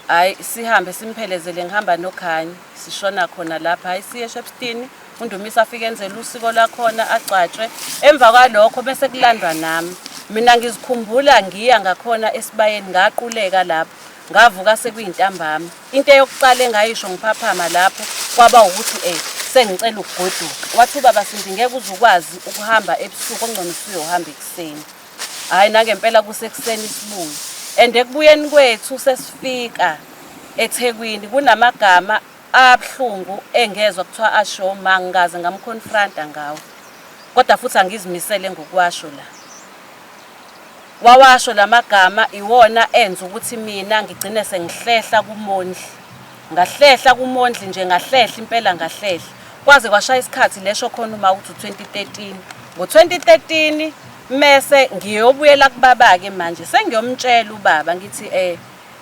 Hhayi sihambe simphelezele ngihamba noKhanyi sishona khona lapha hhayi siye eShepstone uNdumise afike enzele usiko lakhona agcatshwe. Emva kwalokho bese kulandwa nami. Mina ngizikhumbula ngiya ngakhona esibayeni ngaquleka lapho ngavuka sekuyintambama. Into eyokuqala engayisho ngiphaphama lapho kwaba ukuthi sengicela ukugoduka. Wathi ubaba Sindi ngeke uze ukwazi ukuhamba ebusuku ongcono usuyohamba ekuseni. Hhayi nangempela kusekuseni sibuye. And ekubuyeni kwethu sesifika eThekwini kunamagama abuhlungu engezwa kuthiwa asho ma ngikaze ngamconfronta ngawo. Kodwa futhi angizimisele ngokuwasho la. Wawasho lamagama iwona enza ukuthi mina ngigcine sengihlehla kuMondli. Ngahlehla kuMondli nje ngahlehla impela ngahlehla. Kwaze kwashaya isikhathi lesho khona uma ukuthi u-2013. Ngo-2013 mese ngiyobuyela kubaba-ke manje sengiyomtshela ubaba ngithi eh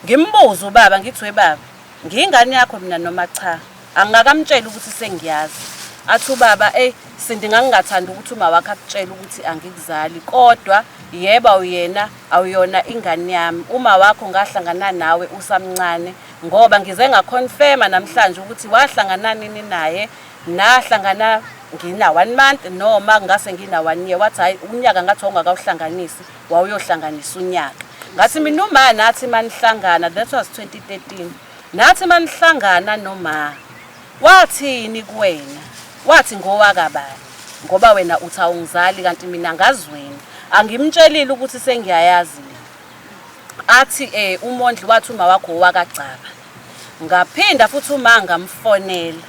ngimbuze ubaba ngithi webaba ngiyingane yakho mina noma cha. Angingakamtsheli ukuthi sengiyazi. Athi ubaba eyi Sindi ngangingathandi ukuthi uma wakho akutshele ukuthi angikuzali kodwa yebo awuyena awuyona ingane yami. Uma wakho ngahlangana nawe usamncane ngoba ngize ngaconfirma namhlanje ukuthi wahlangana nini naye nahlangana ngina one month noma ngase ngina one year wathi hayi unyaka ngathi wawungakawuhlanganisi wawuyohlanganisa unyaka ngathi mina uma nathi manihlangana that was 2013 nathi manihlangana noma wathini kuwena wathi ngowakabani ngoba wena uthi awungizali kanti mina ngazi wena angimtshelile ukuthi sengiyayazi le athi eh uMondli wathi uma wakho owakagcaba ngaphinda futhi uma ngamfonela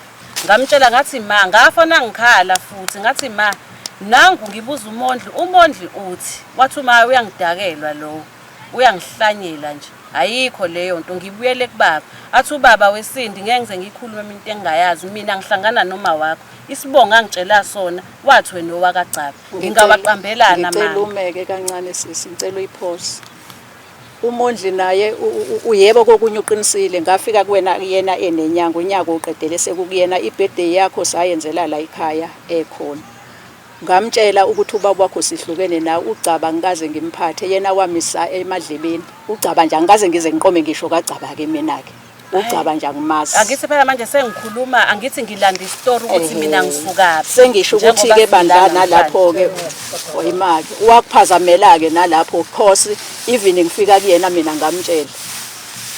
ngamtshela ngathi ma ngafona ngikhala futhi ngathi ma nangu ngibuza uMondli uMondli uthi wathi uma uyangidakelwa lowo uyangihlanyela nje ayikho leyo nto ngibuyele kubaba athi ubaba wesindi ngeke ngize ngikhulume into engingayazi mina ngihlangana noma wakho isibongo angitshela sona wathi wena owakagcaba Ngingawaqambelana Ngicela amanga. umeke kancane sisi, ngicela uyiphose. UMondli naye uyebo kokunye uqinisile, ngafika kuwena kuyena enenyanga, unyaka uqedele sekukuyena, i-birthday yakho sayenzela la ekhaya ekhona. Ngamtshela ukuthi ubaba wakho sihlukene nawe, uGcaba angikaze ngimphathe, yena wamisa emadlebeni. UGcaba nje angikaze ngize ngiqome ngisho kaGcaba-ke mina-ke. Ugcaba nje angimazi. Angithi phela manje sengikhuluma angithi ngilanda isitori ukuthi mina ngisukaphi. Sengisho ukuthi ke bandla nalapho ke oyimake wakuphazamela ke nalapho cause even ngifika kuyena mina ngamtshela.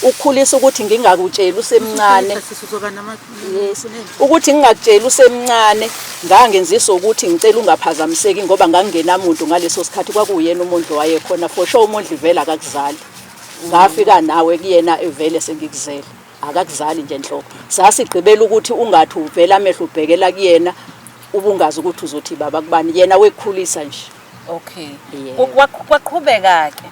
Ukukhulisa ukuthi ngingakutsheli usemncane. Yes. Ukuthi ngingakutsheli usemncane ngangenzisa ukuthi ngicela ungaphazamiseki ngoba ngangingenamuntu ngaleso sikhathi kwakuyena uMondli wayekhona for sure uMondli vele akakuzali. Ngafika nawe kuyena evele sengikuzele akakuzali nje nhlobo sasigqibela ukuthi ungathi uvela amehlo ubhekela kuyena ubungazi ukuthi uzothi baba kubani yena wekukhulisa nje Okay. Kwaqhubeka ke.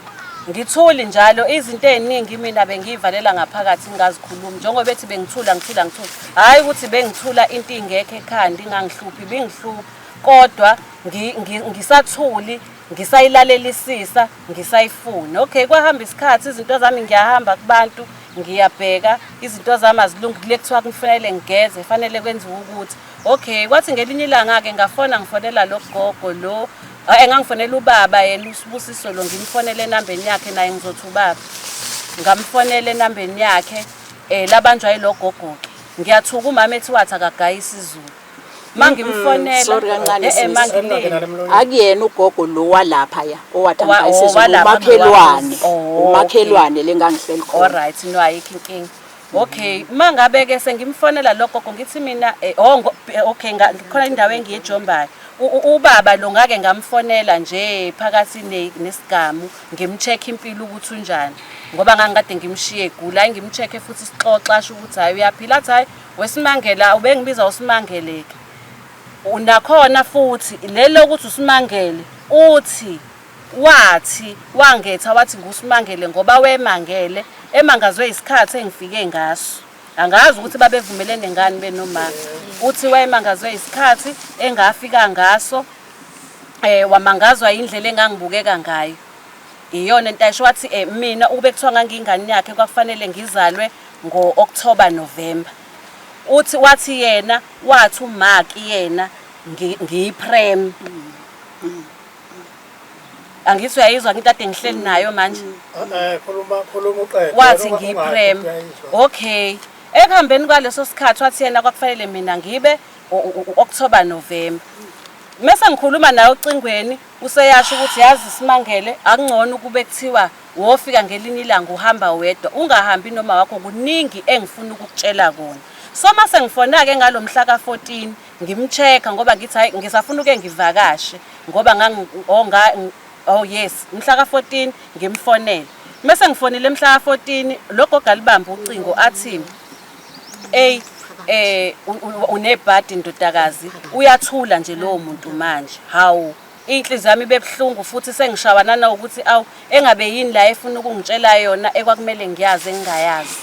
Ngithuli njalo izinto eziningi mina bengiyivalela ngaphakathi ngingazikhulumi njengoba bethi bengithula ngithula ngithula. Hayi ukuthi bengithula into ingekho ekhanda ingangihluphi bingihlupha kodwa ngisathuli ngisayilalelisisa ngisayifuna okay kwahamba isikhathi izinto zami ngiyahamba kubantu ngiyabheka izinto zami azilungi kule kuthiwa kufanele ngigeze fanele kwenziwe ukuthi okay kwathi ngelinye ilanga-ke ngafona ngifonela lo gogo lo engangifonela ubaba yena usibusiso lo ngimfonele enambeni yakhe naye ngizothi ubaba ngamfonela enambeni yakhe um labanjwa yilo gogo-ke ngiyathuka umama ethi wathi akagayi isizulu mangimfonela Sorry kancane eh, eh, sisi. mangilinde Akuyena ugogo lo walapha ya owathi Owa- angidayise owalapha umakhelwane. Oh, Umakhelwane lengangihleli khona. Alright no ayikho inkinga. Okay, mangabe ke sengimfonela lo gogo ngithi mina eh, oh okay khona indawo engiyijombayo. Ubaba lo ngake ngamfonela nje phakathi nesigamu ngimcheck impilo ukuthi unjani ngoba ngangikade ngimshiye egula hayi ngimcheck futhi sixoxa asho ukuthi hayi uyaphila athi hayi Wesimangela ubengibiza uSimangeleke. Nakhona futhi leli lokuthi uSimangele uthi wathi wangetha wathi nguSimangele ngoba wemangele emangazwe isikhathi engifike ngaso. Angazi ukuthi babevumelene ngani benoma. Uthi wayemangazwe isikhathi engafika ngaso eh wamangazwa indlela engangibukeka ngayo. Iyona into ayisho wathi eh, mina ukube kuthiwa ngangiyingane yakhe kwakufanele ngizalwe ngo-October November. Uthi wathi yena wathi umaki yena ngiyiprem. Angithi uyayizwa into ade ngihleli nayo manje. Eh khuluma khuluma uqede. Wathi ngiyiprem. Okay. Ekuhambeni kwaleso sikhathi wathi yena kwakufanele mina ngibe u-October November. Mese ngikhuluma naye ocingweni Useyasho ukuthi yazi Simangele akungcono ukube kuthiwa wofika ngelinye ilanga uhamba wedwa ungahambi noma wakho kuningi engifuna ukukutshela kona. So mase ngifona-ke ngalo mhla ka-14 ngimcheck-a ngoba ngithi hhayi ngisafuna uke ngivakashe ngoba oh, oh yes mhla ka-14 ngimfonele. Mese ngifonile mhla ka-14 lo gogo alibambe ucingo athi Ey eh unebhadi ndodakazi uyathula nje lowo muntu manje hawu inhliziyo yami ibebuhlungu futhi sengishawa nanokuthi awu engabe yini la efuna ukungitshela yona ekwakumele ngiyazi engingayazi.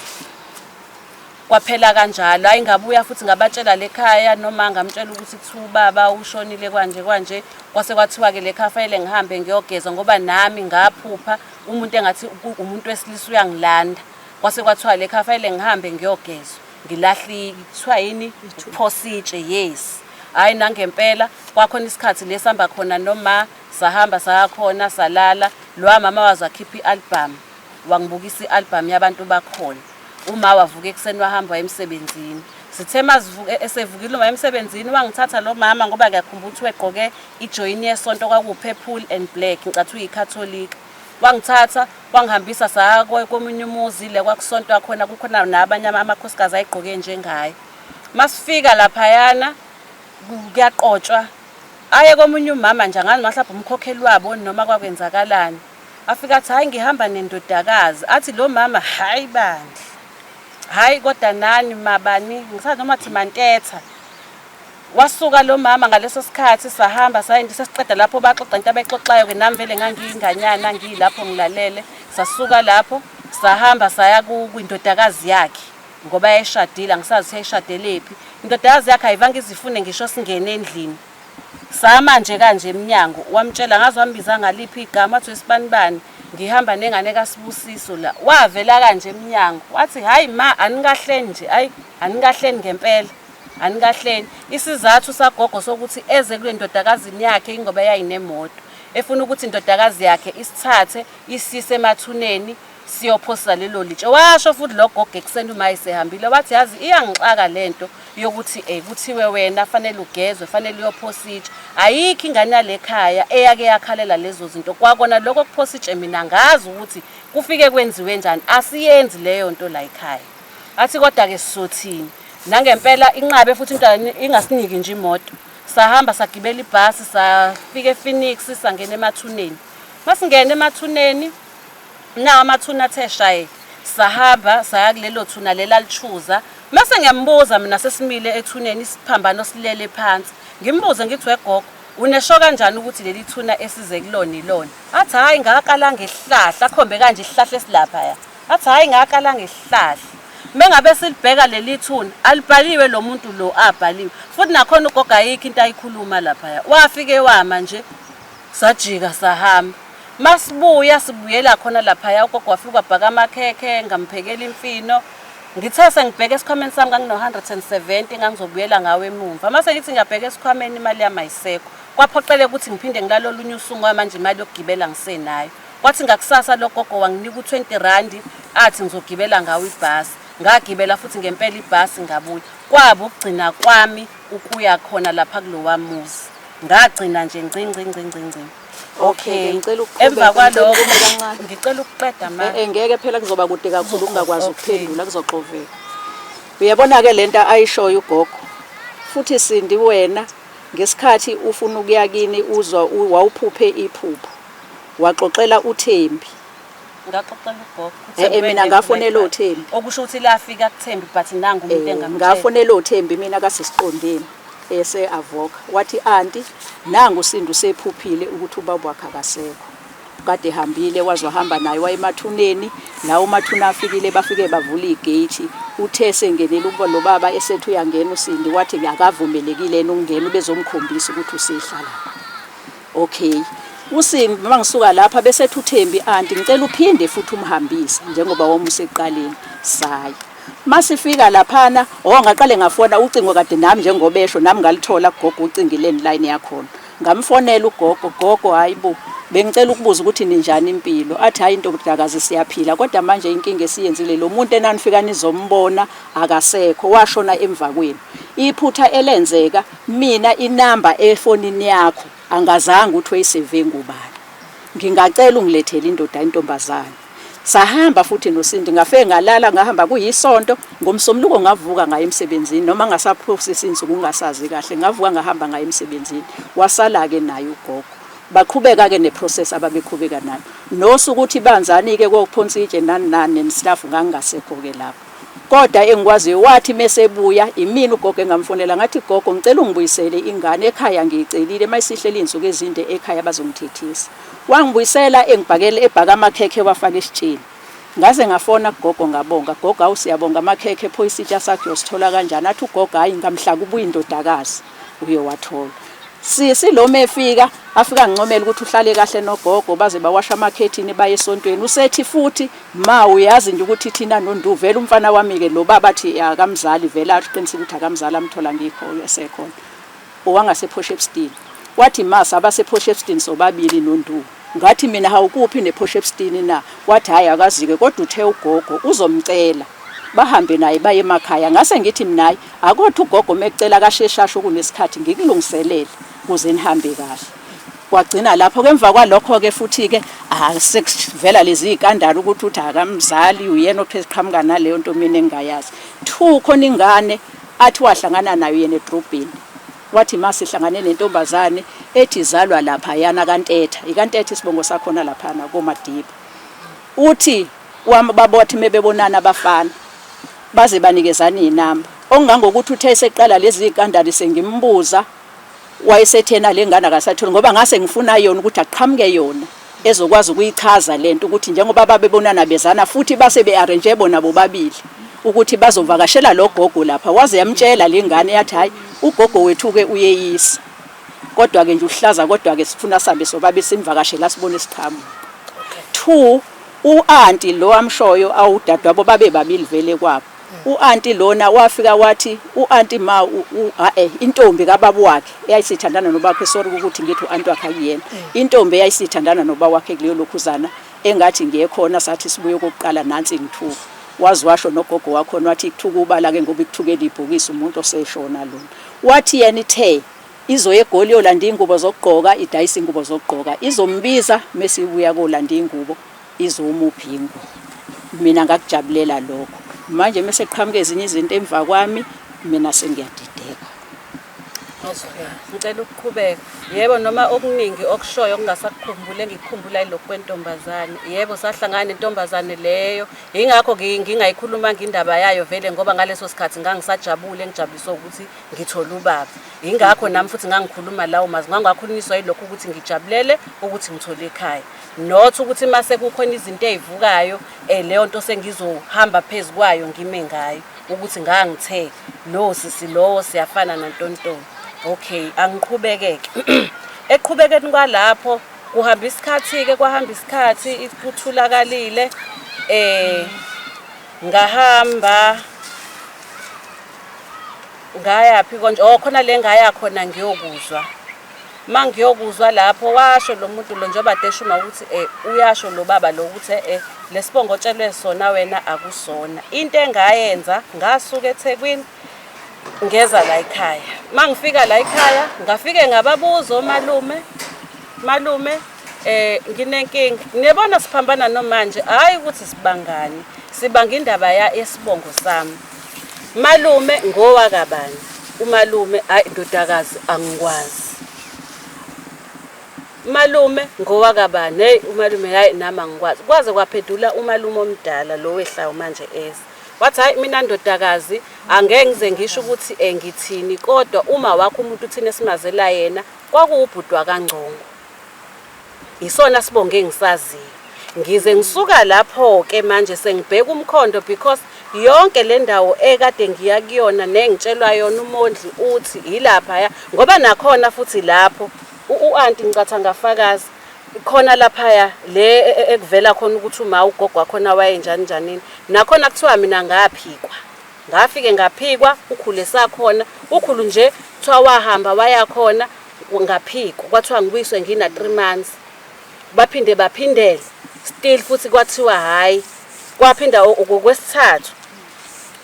Kwaphela kanjalo. Hhayi ngabuya futhi ngabatshela lekhaya noma ngamtshela ukuthi kuthiwa ubaba ushonile kwanje kwanje. Kwase kwathiwa-ke lekhaya fanele ngihambe ngiyogeza ngoba nami ngaphupha umuntu engathi umuntu wesilisa uyangilanda. Kwase kwathiwa lekhaya fanele ngihambe ngiyogezwa. Ngilahle kuthiwa yini? Ukuphosa itshe, yes. Hhayi nangempela kwakhona isikhathi le sihamba khona noma sahamba saya khona salala. Lowa mama waze wakhipha i-album. Wangibukisa i-album yabantu bakhona. Uma wavuka ekuseni wahamba waya emsebenzini. Sithe mazivuka esevukile uma emsebenzini wangithatha lo mama ngoba ngiyakhumbula ukuthi wegqoke ijoyini yesonto kwakuwu-purple and black ngicathi uyikhatholika. Wangithatha wangihambisa saya komunye umuzi le kwakusontwa khona kukhona nabanye amakhosikazi ayegqoke njengaye. Masifika laphayana kuyaqotshwa aye komunye umama nje angazi mhlawumbe umkhokheli wabo noma kwakwenzakalani. Afika athi hayi ngihamba nendodakazi athi lo mama hayi bandla hayi kodwa nani mabani ngisazi noma athi mantetha wasuka lo mama ngaleso sikhathi sahamba sayinto sesiqeda lapho baxoxa into abayixoxayo ke nami vele ngangiyinganyana ngiyilapho ngilalele sasuka lapho sahamba saya kwindodakazi yakhe ngoba yayishadile angisazi ukuthi yayishadelephi indodakazi yakhe ayivange izifune ngisho singene endlini Sama nje kanje emnyango wamtshela ngaze wambiza ngaliphi igama wathi wesibanibani ngihamba nengane kaSibusiso la wavela kanje emnyango wathi hayi ma anikahleni nje hayi anikahleni ngempela anikahleni isizathu sagogo sokuthi eze kule ndodakazini yakhe ingoba yayinemoto efuna ukuthi indodakazi yakhe isithathe isise emathuneni siyophosa lelo litshe. Washo futhi lo gogo ekuseni uma esehambile wathi yazi iyangixaka lento yokuthi eh kuthiwe wena fanele ugezwe fanele uyophosa itshe. Ayikho ingane yale khaya eyake yakhalela lezo zinto. Kwakona lokho kuphosa itshe mina ngazi ukuthi kufike kwenziwe njani. Asiyenzi leyo nto la ekhaya. Athi kodwa ke sizothini? Nangempela inqabe futhi into ingasiniki nje imoto. Sahamba sagibela ibhasi safika ePhoenix sangena emathuneni. Masingena emathuneni Nawo amathuna athe shaye. Sahamba saya kulelo thuna lela lichuza. Mase ngiyambuza mina sesimile ethuneni isiphambano silele phansi. Ngimbuze ngithi wegogo unesho kanjani ukuthi leli thuna esize kulona ilona? Athi hhayi ngakala ngesihlahla, akhombe kanje isihlahla esilapha ya. Athi hhayi ngakala ngesihlahla. Mengabe silibheka leli thuna alibhaliwe lo muntu lo abhaliwe. Futhi nakhona ugogo ayikho into ayikhuluma laphaya. Wafike wama nje Sajika sahamba. Masibuya sibuyela khona laphaya ugogo wafika wabhaka amakhekhe ngamphekela imfino. Ngithe sengibheka esikhwameni sami ngangino-170 ngangizobuyela ngawo emumva. Mase ngithi ngiyabheka esikhwameni imali yami ayisekho. Kwaphoqeleka ukuthi ngiphinde ngilale olunye usuku ngoba manje imali yokugibela ngisenayo. Kwathi ngakusasa lo gogo wanginika u-20 randi athi ngizogibela ngawo ibhasi. Ngagibela futhi ngempela ibhasi ngabuya. Kwaba ukugcina kwami ukuya khona lapha kulowa muzi. Ngagcina nje ngci ngci ngci ngci ngci. Okay, ngicela ukuqhubeka. Emva kwalokho ngicela ukume kancane. ngicela ukuqeda ma. Eh, eh, ngeke phela kuzoba kude kakhulu ukungakwazi Okay. ukuphendula kuzoxoveka. Uyabona ke lento ayishoyo ugogo. Futhi Sindi wena ngesikhathi ufuna ukuya kini uzwa wawuphuphe iphupho. Waxoxela uThembi. Ngaxoxela ugogo. Eh, eh, mina ngafonela uThembi. Okusho ukuthi lafika kuThembi but nangu umuntu Eh, engamtshela. ngafonela uThembi mina kasisiqondeni ese avoka wathi anti nangu uSindi usephuphile ukuthi ubaba wakhe akasekho kade ehambile waze wahamba naye wayemathuneni lawo mathuna afikile bafike bavula igate uthe sengenile ukuba lo baba esethi uyangena uSindi wathi akavumelekile yena ukungena ubezomkhombisa ukuthi usehlala Okay. Usindi uma ngisuka lapha bese ethi uThembi anti ngicela uphinde futhi umhambise njengoba wawumuse ekuqaleni. Saya. Masifika laphana, oh ngaqale ngafona ucingo kade nami njengoba esho nami ngalithola kugogo ucingo i-landline yakhona. Ngamfonela ugogo, gogo hayi bo bengicela ukubuza ukuthi ninjani impilo. Athi hayi ntombikazi siyaphila kodwa manje inkinga esiyenzile lo muntu enanifika nizombona akasekho washona emva kwenu. Iphutha elenzeka Mina inamba efonini yakho angazange ukuthi oyiseve ngubani. Ngingacela ungilethele indoda intombazane. Sahamba futhi noSindi ngafike ngalala ngahamba kuyisonto ngomsombuluko ngavuka ngaya emsebenzini noma ngasaphosisa insuku ngingasazi kahle ngavuka ngahamba ngaya emsebenzini wasala ke naye ugogo. Baqhubeka ke neprocess ababeqhubeka nayo. Nosuku ukuthi banzani ke kokuphonsa itshe nani nani and stuff ngangingasekho ke lapho. Kodwa engikwaziyo wathi mesebuya imina ugogo engamfonela ngathi gogo ngicela ungibuyisele ingane ekhaya ngiyicelile mayisihleli izinsuku ezinde ekhaya bazongithethisa. Wangibuyisela engibhakela ebhaka amakhekhe wafaka esitsheni. Ngaze ngafona kugogo ngabonga, gogo awu siyabonga amakhekhe pho isitsha sakho uyosithola kanjani? Athi ugogo hhayi ngamhla kubuya indodakazi uyowathola. Sisi lo mefika afika ngincomela ukuthi uhlale kahle nogogo baze bawasha amakhethini baye esontweni. Usethi futhi ma uyazi nje ukuthi thina noNdu vele umfana wami-ke lo baba athi akamzali vele aqinisile ukuthi akamzali amthola ngikho esekhona. Owangase-Port Shepstone. Wathi ma saba se-Port Shepstone sobabili noNdu. Ngathi mina hawu kuphi ne-Port Shepstone na? Wathi hhayi akazi-ke kodwa uthe ugogo uzomcela bahambe naye baye emakhaya. Ngase ngithi mina hhayi akothi ugogo mekucela akasheshe asho kunesikhathi ngikulungiselele kuze nihambe kahle. Kwagcina lapho ke emva kwalokho-ke futhi-ke sekuvela lezi y'kandala ukuthi uthi akamzali uyena othe siqhamuka naleyo nto mina engingayazi. Two khona ingane athi wahlangana nayo yena edrobheni wathi ma sihlangane nentombazane ethi izalwa laphayana kaNtetha ikaNtetha isibongo sakhona laphana koMadiba uthi babothi mebebonana abafana baze banikezana izinamba okungangokuthi uthe eseqala lezi zikandali sengimbuza wayesethena le ngane akasatholi ngoba ngase ngifuna yona ukuthi aqhamuke yona ezokwazi ukuyichaza lento ukuthi njengoba babebonana bezana futhi base be-arrange bona bobabili ukuthi bazovakashela lo gogo lapha waze yamtshela le ngane yathi hayi ugogo wethu-ke uyeyisa kodwa-ke nje uhlaza kodwa-ke sifuna sihambe sobabe simvakashela sibone siqhamuka two u-anti lo amshoyo awudadewabo babe babili vele kwabo U-anti lona wafika wathi u-anti ma eh intombi kababa wakhe eyayisithandana nobakhe sorry ukuthi ngithi u-anti wakhe akuyena intombi eyayisithandana noba wakhe kuleyo lokhuzana engathi ngiye khona sathi sibuye kokuqala nansi ngithuka wazi washo nogogo wakhona wathi ikuthuka ubala ke ngoba ikuthukela ibhokisi umuntu oseshona lona wathi yena ithe izoya eGoli yolanda ingubo zokugqoka idayisa ingubo zokugqoka izombiza mesibuya kolanda ingubo izomupha ingubo mina ngakujabulela lokho manje mese qhamuka ezinye izinto emva kwami mina sengiyadideka. Ngicela ukuqhubeka. Yebo noma okuningi okushoyo okungasakukhumbuli engikukhumbula yilokhu kwentombazane. Yebo sahlangana nentombazane leyo. Yingakho ngingayikhulumanga indaba yayo vele ngoba ngaleso sikhathi ngangisajabule ngijabuliswa ukuthi ngithole ubaba. Yingakho nami futhi ngangikhuluma lawo mazwi. Ngangakhulunyiswa yilokhu ukuthi ngijabulele ukuthi ngithole ekhaya. Not ukuthi mase kukhona izinto ey'vukayo um leyo nto sengizohamba phezu kwayo ngime ngayo ukuthi ngangithe lo sisi lowo siyafana nantontoni. Okay, angiqhubekeke. Eqhubekeni kwalapho kuhamba isikhathi-ke kwahamba isikhathi kuthulakalile eh ngahamba ngayaphi konje oh khona le ngaya khona ngiyokuzwa Mangiyokuzwa lapho washo lo muntu lo njengoba deshuma ukuthi eh uyasho lo baba lo ukuthi eh lesibongo otshelwe sona wena akusona. Into engayenza ngasuka eThekwini ngeza la ekhaya. Mangifika la ekhaya ngafike ngababuza omalume malume eh nginenkinga niyabona siphambana nomanje hayi ukuthi sibangani sibanga indaba ya esibongo sami Malume ngowakabani? Umalume hayi ndodakazi angikwazi. Malume ngowakabani? Hey umalume hayi nami angikwazi. Kwaze kwaphendula umalume omdala lo wehlayo manje eza. Wathi hayi mina ndodakazi angeke ngize ngisho ukuthi eh, ngithini kodwa uma wakho umuntu uthina esimazela yena kwakuwubhuti wakaNgcongo. Yisona sibongo engisaziyo. Ngize ngisuka lapho-ke manje sengibheka umkhondo because yonke le ndawo ekade ngiya kuyona nengitshelwa yona umondli uthi yilaphaya ngoba nakhona futhi lapho u-anti ngicatha ngafakaza khona laphaya le e, e, ekuvela khona ukuthi uma ugogo wakhona wayenjani njanini nakhona kuthiwa mina ngaphikwa Ngafike ngaphikwa ukhulu esakhona ukhulu nje kuthiwa wahamba waya khona ngaphikwa kwathiwa ngibuyiswe ngina 3 months baphinde baphindele still futhi kwathiwa hhayi kwaphinda okwesithathu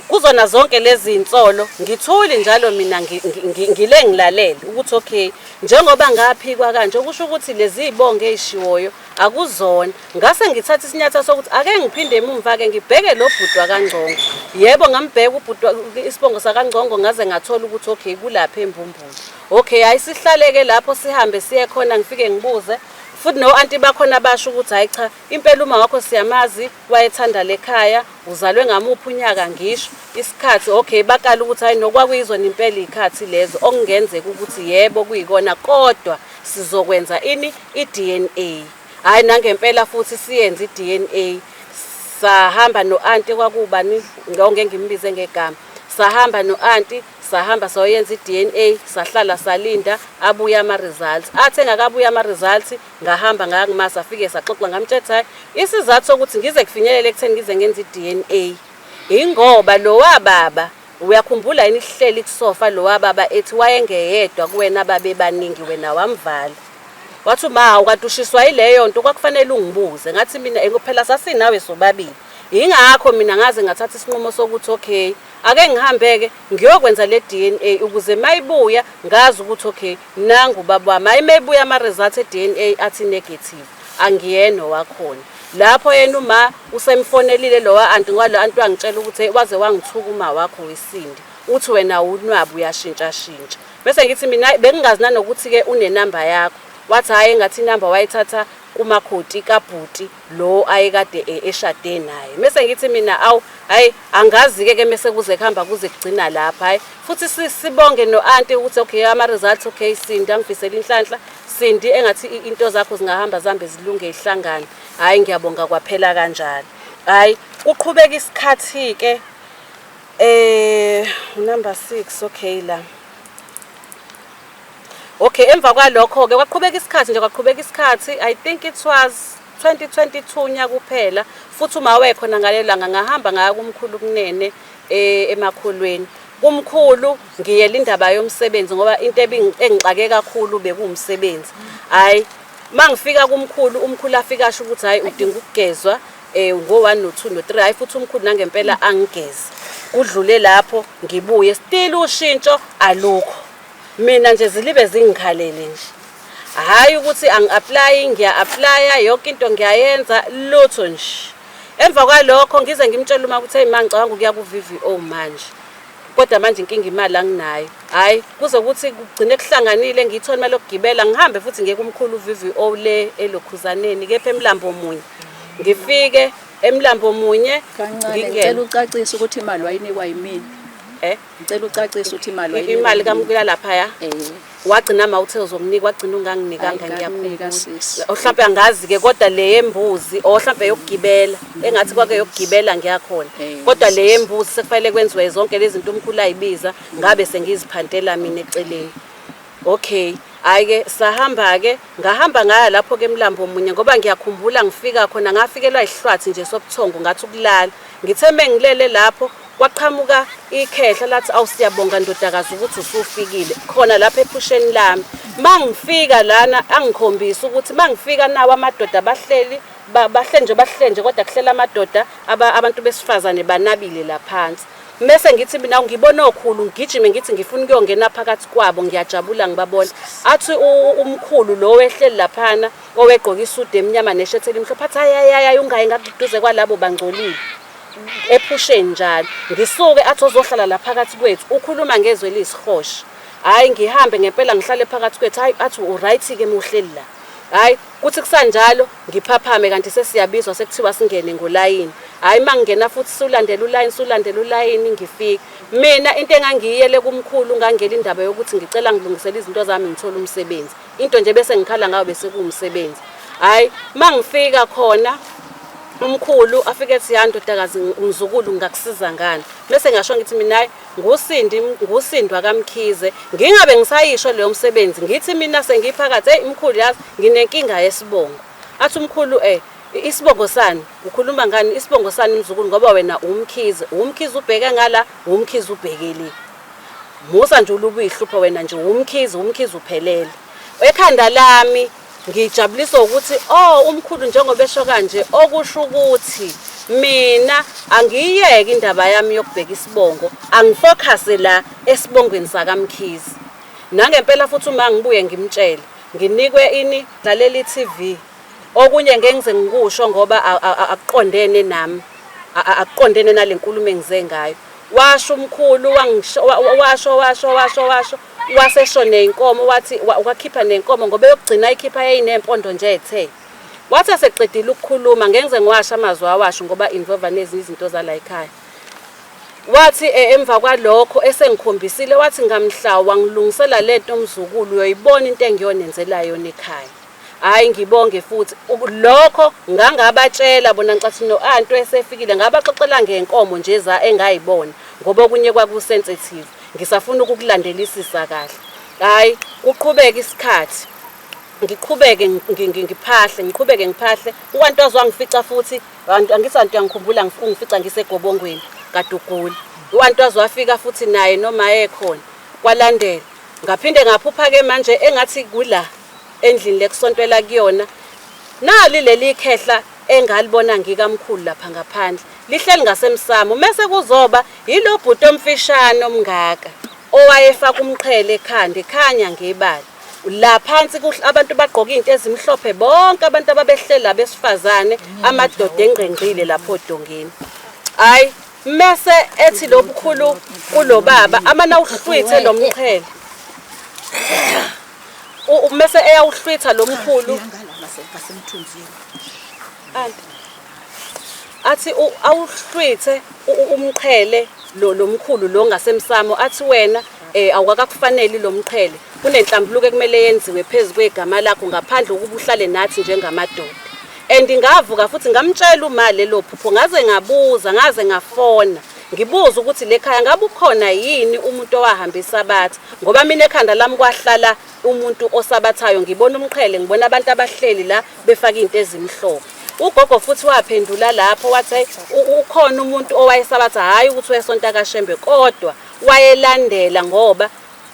kuzona zonke lezi insolo ngithuli njalo mina ngile ngilalele ukuthi okay njengoba ngaphikwa kanje okusho ukuthi lezi zibongo ezishiwoyo akuzona Ngase ngithatha isinyathelo sokuthi ake ngiphinde emumva-ke ngibheke lo bhuti wakaNgcongo. Yebo ngambheka ubhuti isibongo sakaNgcongo ngaze ngathola ukuthi okay kulapha eMbumbulu. Okay hhayi sihlaleke lapho sihambe siye khona ngifike ngibuze futhi no-anti bakhona basho ukuthi hhayi cha impela uma wakho siyamazi wayethanda lekhaya uzalwe ngamuphi unyaka ngisho isikhathi okay bakala ukuthi hhayi nokwakuyizona impela iy'khathi lezo okungenzeka ukuthi yebo kuyikona kodwa sizokwenza ini i-DNA. Hhayi nangempela futhi siyenze i-DNA. Sahamba no-anti, kwakubani ngonke ngimbize ngegama. Sahamba no-anti, sahamba sayoyenza i-DNA, sahlala salinda abuye ama-results. Athe engakabuya ama-results, ngahamba ngaya kuma safike saxoxa, ngamtshela ukuthi hhayi, isizathu sokuthi ngize kufinyelele ekutheni ngize ngenze i-DNA ingoba lowa baba, uyakhumbula yini sihleli kusofa lowa baba ethi wayengeyedwa kuwena babebaningi, wena wamvala. Wathi uma hawu kanti ushiswa yileyo nto, kwakufanele ungibuze. Ngathi mina phela sasinawe sobabili, yingakho mina ngaze ngathatha isinqumo sokuthi okay, ake ngihambe-ke ngiyokwenza le DNA ukuze mayibuya ngazi ukuthi okay, nangu ubaba wami. Hhayi, mayibuya ama-results e-DNA athi negative, angiyena owakhona. Lapho yena uma usemfonelile lowa anti, ngoba lo anti wangitshela ukuthi hey, waze wangithuka uma wakho wesindi, uthi wena unwabu uyashintshashintsha. Bese ngithi mina bengingazi nanokuthi-ke unenamba yakho. Wathi hhayi, engathi inamba wayithatha kumakhoti kabhuti lo ayekade eshade naye. Mese ngithi mina awu, hhayi, angazi-ke ke mese kuze kuhamba kuze kugcina lapha. Hhayi, futhi sibonge no-anti ukuthi okay, ama-results okay, Sindi, angifisela inhlanhla Sindi, engathi into zakho zingahamba zihambe zilunge ihlangane. Hhayi, ngiyabonga, kwaphela kanjalo. Hhayi, kuqhubeka isikhathi-ke. Number 6, okay la. Okay, emva kwalokho-ke kwaqhubeka isikhathi nje, kwaqhubeka isikhathi. I think it was 2022 unyaka kuphela. Futhi uma wekhona ngalelo langa ngahamba ngaya kumkhulu kunene emakholweni. Kumkhulu ngiyela indaba yomsebenzi ngoba into engixake kakhulu bekuwumsebenzi. Hhayi, mangifika kumkhulu, umkhulu afika asho ukuthi hhayi, udinga ukugezwa ngo-1 no-2 no-3. Hhayi, futhi umkhulu nangempela angigeze. Kudlule lapho ngibuye, still ushintsho alukho. Mina nje zilibe zingikhalele nje. Hhayi ukuthi angi-apply, ngiya-applya yonke into ngiyayenza, lutho nje. Emva kwalokho ngize ngimtshele uma ukuthi hey ma, ngicabanga ukuya ku-VVO manje. Kodwa manje inkinga imali anginayo. Hhayi, kuze kuthi kugcine kuhlanganile ngiyithole imali yokugibela, ngihambe futhi ngiye kumkhulu VVO le elokhuzaneni kepha emlambo munye. Ngifike emlambo munye Kancane, ngicela ucacise ukuthi imali wayinikwa yimina. Eh? Ngicela ucacise ukuthi imali wayinikwa imali kamukela laphaya. Wagcina ma uthe uzonginika, wagcina unganginikanga. Hayi, ngakunika, ngiyakhumbula. Sisi. Mhlawumbe angazi-ke, kodwa le yembuzi or mhlawumbe yokugibela, engathi kwake yokugibela ngiyakhona. Kodwa le yembuzi sekufanele kwenziwe zonke lezi zinto umkhulu ayibiza, ngabe sengiziphantela mina eceleni. Okay, hhayi-ke sahamba-ke, ngahamba ngaya lapho-ke emlambo munye ngoba ngiyakhumbula ngifika khona ngafikelwa isihlwathi nje sobuthongo, ngathi ukulala. Ngithe mengilele lapho kwaqhamuka ikhehla lathi awu, siyabonga ndodakazi ukuthi usufikile khona lapha ephusheni lami. Mangifika lana angikhombisa ukuthi mangifika nawo amadoda bahleli bahle nje, bahle nje, kodwa kuhlela amadoda, abantu besifazane banabile laphansi. Mese ngithi mina ngibona okhulu, ngigijime ngithi ngifuna ukuyongena phakathi kwabo, ngiyajabula ngibabona. Athi umkhulu lo wehleli laphana owegqoka isudu emnyama neshethi elimhlophe, athi hayi hayi hayi, ungayi ngakuduze kwalabo bangcolile. Ephusheni njalo ngisuke athi ozohlala la phakathi kwethu, ukhuluma ngezwe eliyisihosha. Hhayi, ngihambe ngempela ngihlale phakathi kwethu. Hhayi, athi u-right-ke muhleli la. Hhayi, kuthi kusanjalo ngiphaphame kanti sesiyabizwa, sekuthiwa singene ngolayini. Hhayi, uma ngingena futhi sulandela ulayini, sulandela ulayini ngifike. Mina into engangiyiyele kumkhulu, ngangiyela indaba yokuthi ngicela ngilungisele izinto zami ngithole umsebenzi. Into nje bese ngikhala ngayo bese kuwumsebenzi. Hhayi, uma ngifika khona umkhulu afike ethi ya ndodakazi, mzukulu, ngingakusiza ngani? Bese ngasho ngithi mina hhayi, ngusindi, ngusindwa kaMkhize. Ngingabe ngisayisho leyo msebenzi, ngithi mina sengiphakathi, hey mkhulu, yazi nginenkinga yesibongo. Athi umkhulu isibongo sani? Ukhuluma ngani? Isibongo sani mzukulu? Ngoba wena uMkhize, uMkhize ubheke ngala, uMkhize ubheke le. Musa nje ulubuyihlupha wena nje uMkhize, uMkhize uphelele. Ekhanda lami ngijabuliswa ukuthi oh, umkhulu njengoba esho kanje, okusho ukuthi mina angiyiyeke indaba yami yokubheka isibongo, angifocus la esibongweni sakaMkhize. Nangempela futhi uma ngibuye ngimtshele, nginikwe ini, lalela i-TV. Okunye ngeke ngize ngikusho ngoba akuqondene nami, akuqondene nale nkulumo engize ngayo. Washo umkhulu, washo washo washo washo, wasesho ney'nkomo, wathi wakhipha nenkomo ngoba eyokugcina ayikhipha yayinempondo nje ethe. Wathi eseqedile ukukhuluma, ngeke ngize ngiwasho amazwi awasho ngoba involve nezinye izinto zala ekhaya. Wathi emva kwalokho esengikhombisile, wathi ngamhla wangilungisela lento mzukulu, uyoyibona into engiyonenzela yona ekhaya. Hhayi ngibonge futhi lokho ngangabatshela bona ngicathi no-anti esefikile ngabaxoxela ngenkomo nje za engayibona ngoba okunye kwaku-sensitive ngisafuna ukukulandelisisa kahle. Hhayi kuqhubeke isikhathi ngiqhubeke ngiphahle ngiqhubeke ngiphahle uwantwazi wangifica futhi angithi anti uyangikhumbula ungifica ngisegobongweni kade ugula uwantwazi wafika futhi naye noma ekhona kwalandela ngaphinde ngaphupha-ke manje engathi kula endlini lekusontwela kuyona nali leli khehla engalibona ngikamkhulu lapha ngaphandle lihleli ngasemsamo mese kuzoba yilo bhuti omfishane omngaka owayefaka umqhele ekhanda ekhanya ngebala la phansi abantu bagqoka izinto ezimhlophe bonke abantu ababehlela besifazane amadoda engqengqile lapho odongeni hayi mese ethi lobukhulu kulobaba amana uhlwithe lo mqhele mese eyawuhlwitha lo mkhulu athi awuhlwithe umqhele lo lomkhulu lo ngasemsamo athi wena eh awukakakufaneli lo mqhele kunenhlambuluko ekumele yenziwe phezu kwegama lakho ngaphandle ukuba uhlale nathi njengamadoda and ngavuka futhi ngamtshela uma lelo phupho ngaze ngabuza ngaze ngafona ngibuza ukuthi lekhaya ngabe ukhona yini umuntu owahamba isabatha ngoba mina ekhanda lami kwahlala umuntu osabathayo ngibona umqhele ngibona abantu abahleli la befaka izinto ezimhlophe ugogo futhi waphendula lapho wathi ukhona umuntu owayesabatha hhayi ukuthi wayesonta kaShembe kodwa wayelandela ngoba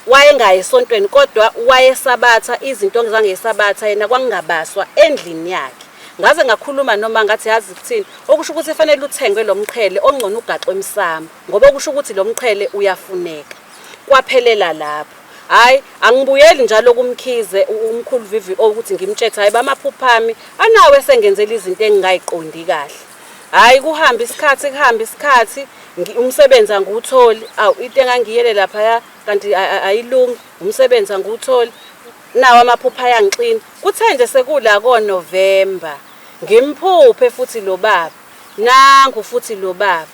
wayengayi esontweni kodwa wayesabatha izinto ongizangesabatha yena kwakungabaswa endlini yakhe ngaze ngakhuluma noma ngathi yazi kuthini okusho ukuthi fanele uthengwe lo mqhele ongcono ugaxwe emsamo ngoba okusho ukuthi lo mqhele uyafuneka kwaphelela lapho hayi angibuyeli njalo kumkhize umkhulu VVO ukuthi ngimtshethe hayi bamaphuphami anawe sengenzela izinto engingayiqondi kahle hayi kuhamba isikhathi kuhamba isikhathi umsebenzi angiwutholi awu into engangiyele laphaya kanti ayilungi umsebenzi angiwutholi nawo amaphupha ayangixina kuthe nje sekula koNovember ngimphuphe futhi lo baba nangu futhi lo baba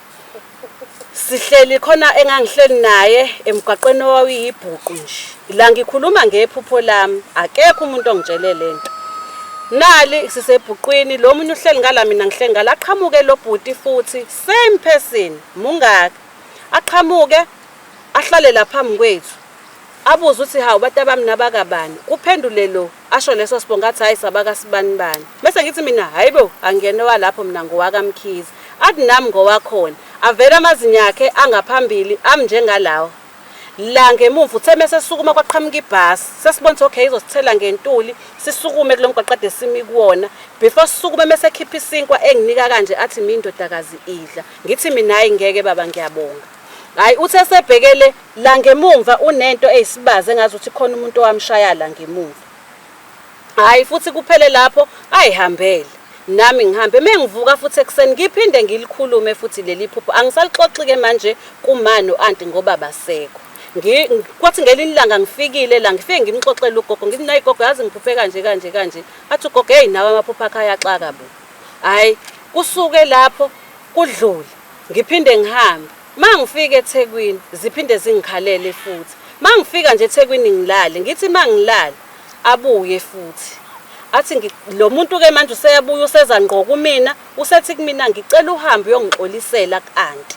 sihleli khona engangihleli naye emgwaqweni owawuyibhuqu nje la ngikhuluma ngephupho lami akekho umuntu ongitshele lento nali sisebhuqwini lo munye uhleli ngala mina ngihleli ngala aqhamuke lo bhuti futhi same person mungaka aqhamuke ahlale la phambi kwethu abuze ukuthi hawu batabami nabakabani kuphendule lo asho leso sibongo athi hayi sabakasibanibani bese ngithi mina hayibo angiyena owalapho mina ngowakamkhize athi nami ngowakhona avele amazinyo akhe angaphambili ami njengalawa la ngemumva uthe mese sukuma kwaqhamuka ibhasi sesibona ukuthi okay izosithela ngentuli sisukume kulo mgwaqo ade simi kuwona before sisukume mese ekhipha isinkwa enginika kanje athi mina indodakazi idla ngithi mina hayi ngeke baba ngiyabonga hayi uthe sebhekele la ngemumva unento eyisibazi engazi ukuthi khona umuntu owamshaya la ngemumva hayi futhi kuphele lapho ayihambele nami ngihambe mengivuka futhi ekuseni ngiphinde ngilikhulume futhi leli phupho angisalixoxi ke manje kuma no-anti ngoba basekho kwathi ngelinye ilanga ngifikile la ngifike ngimxoxele ugogo ngithi nayi gogo yazi ngiphuphe kanje kanje kanje athi ugogo hey nawe amaphupho akho ayaxaka bo hhayi kusuke lapho kudlule ngiphinde ngihambe mangifika eThekwini ziphinde zingikhalele futhi mangifika nje eThekwini ngilale ngithi mangilala abuye futhi athi lo muntu ke manje useyabuya useza ngqo kumina usethi kumina ngicela uhambe uyongixolisela ku-anti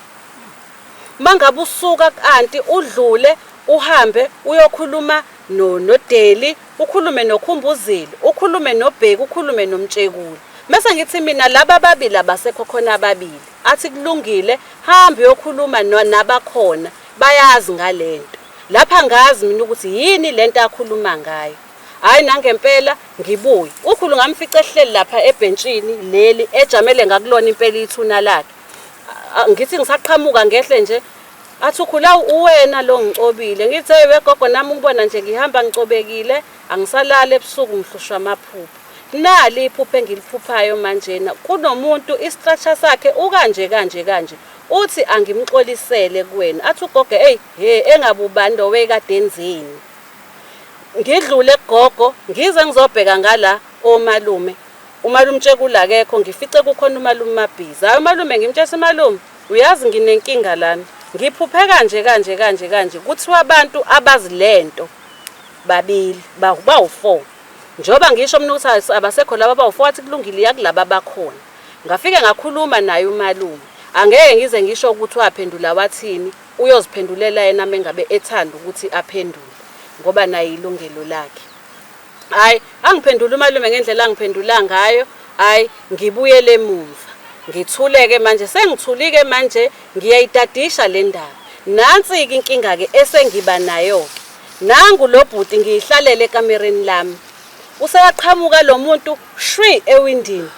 mangabe usuka ku-anti udlule uhambe uyokhuluma noDeli ukhulume noKhumbuzile ukhulume noBheki ukhulume noMtshekule mese ngithi mina laba ababili abasekho khona ababili athi kulungile hamba uyokhuluma nabakhona bayazi ngalento lapha ngazi mina ukuthi yini lento akhuluma ngayo hayi nangempela ngibuye ukhulu ngamfica ehleli lapha ebhentshini leli ejamele ngakulona impela ithuna lakhe ngithi ngisaqhamuka ngehle nje athi ukhula uwena lo ngicobile ngithi hey wegogo nami ungibona nje ngihamba ngicobekile angisalali ebusuku ngihlushwa amaphupho nali iphupho engiliphuphayo manjena kunomuntu i-structure sakhe ukanje kanje kanje uthi angimxolisele kuwena athi ugogo hey he engabubani lo wekade enzeni ngidlule kugogo ngize ngizobheka ngala omalume umalume Tshekula akekho ngifice kukhona umalume Mabhiza hayi umalume ngimtshela umalume uyazi nginenkinga lana ngiphuphe kanje kanje kanje kanje kuthiwa abantu abazi lento babili bawu-4 Njengoba ngisho mina ukuthi abasekho laba abawu-four wathi kulungile iya kulaba abakhona. Ngafike ngakhuluma naye umalume. Angeke ngize ngisho ukuthi waphendula wathini, uyoziphendulela yena mengabe ethanda ukuthi aphendule ngoba naye ilungelo lakhe. Hayi, angiphendula umalume ngendlela angiphendula ngayo, hayi ngibuyele emumva. Ngithuleke manje, sengithulike manje ngiyayitadisha le ndaba. Nansi-ke inkinga-ke esengiba nayo-ke. Nangu lo bhuti ngiyihlalele ekamereni lami. Useyaqhamuka lo muntu shwi ewindini.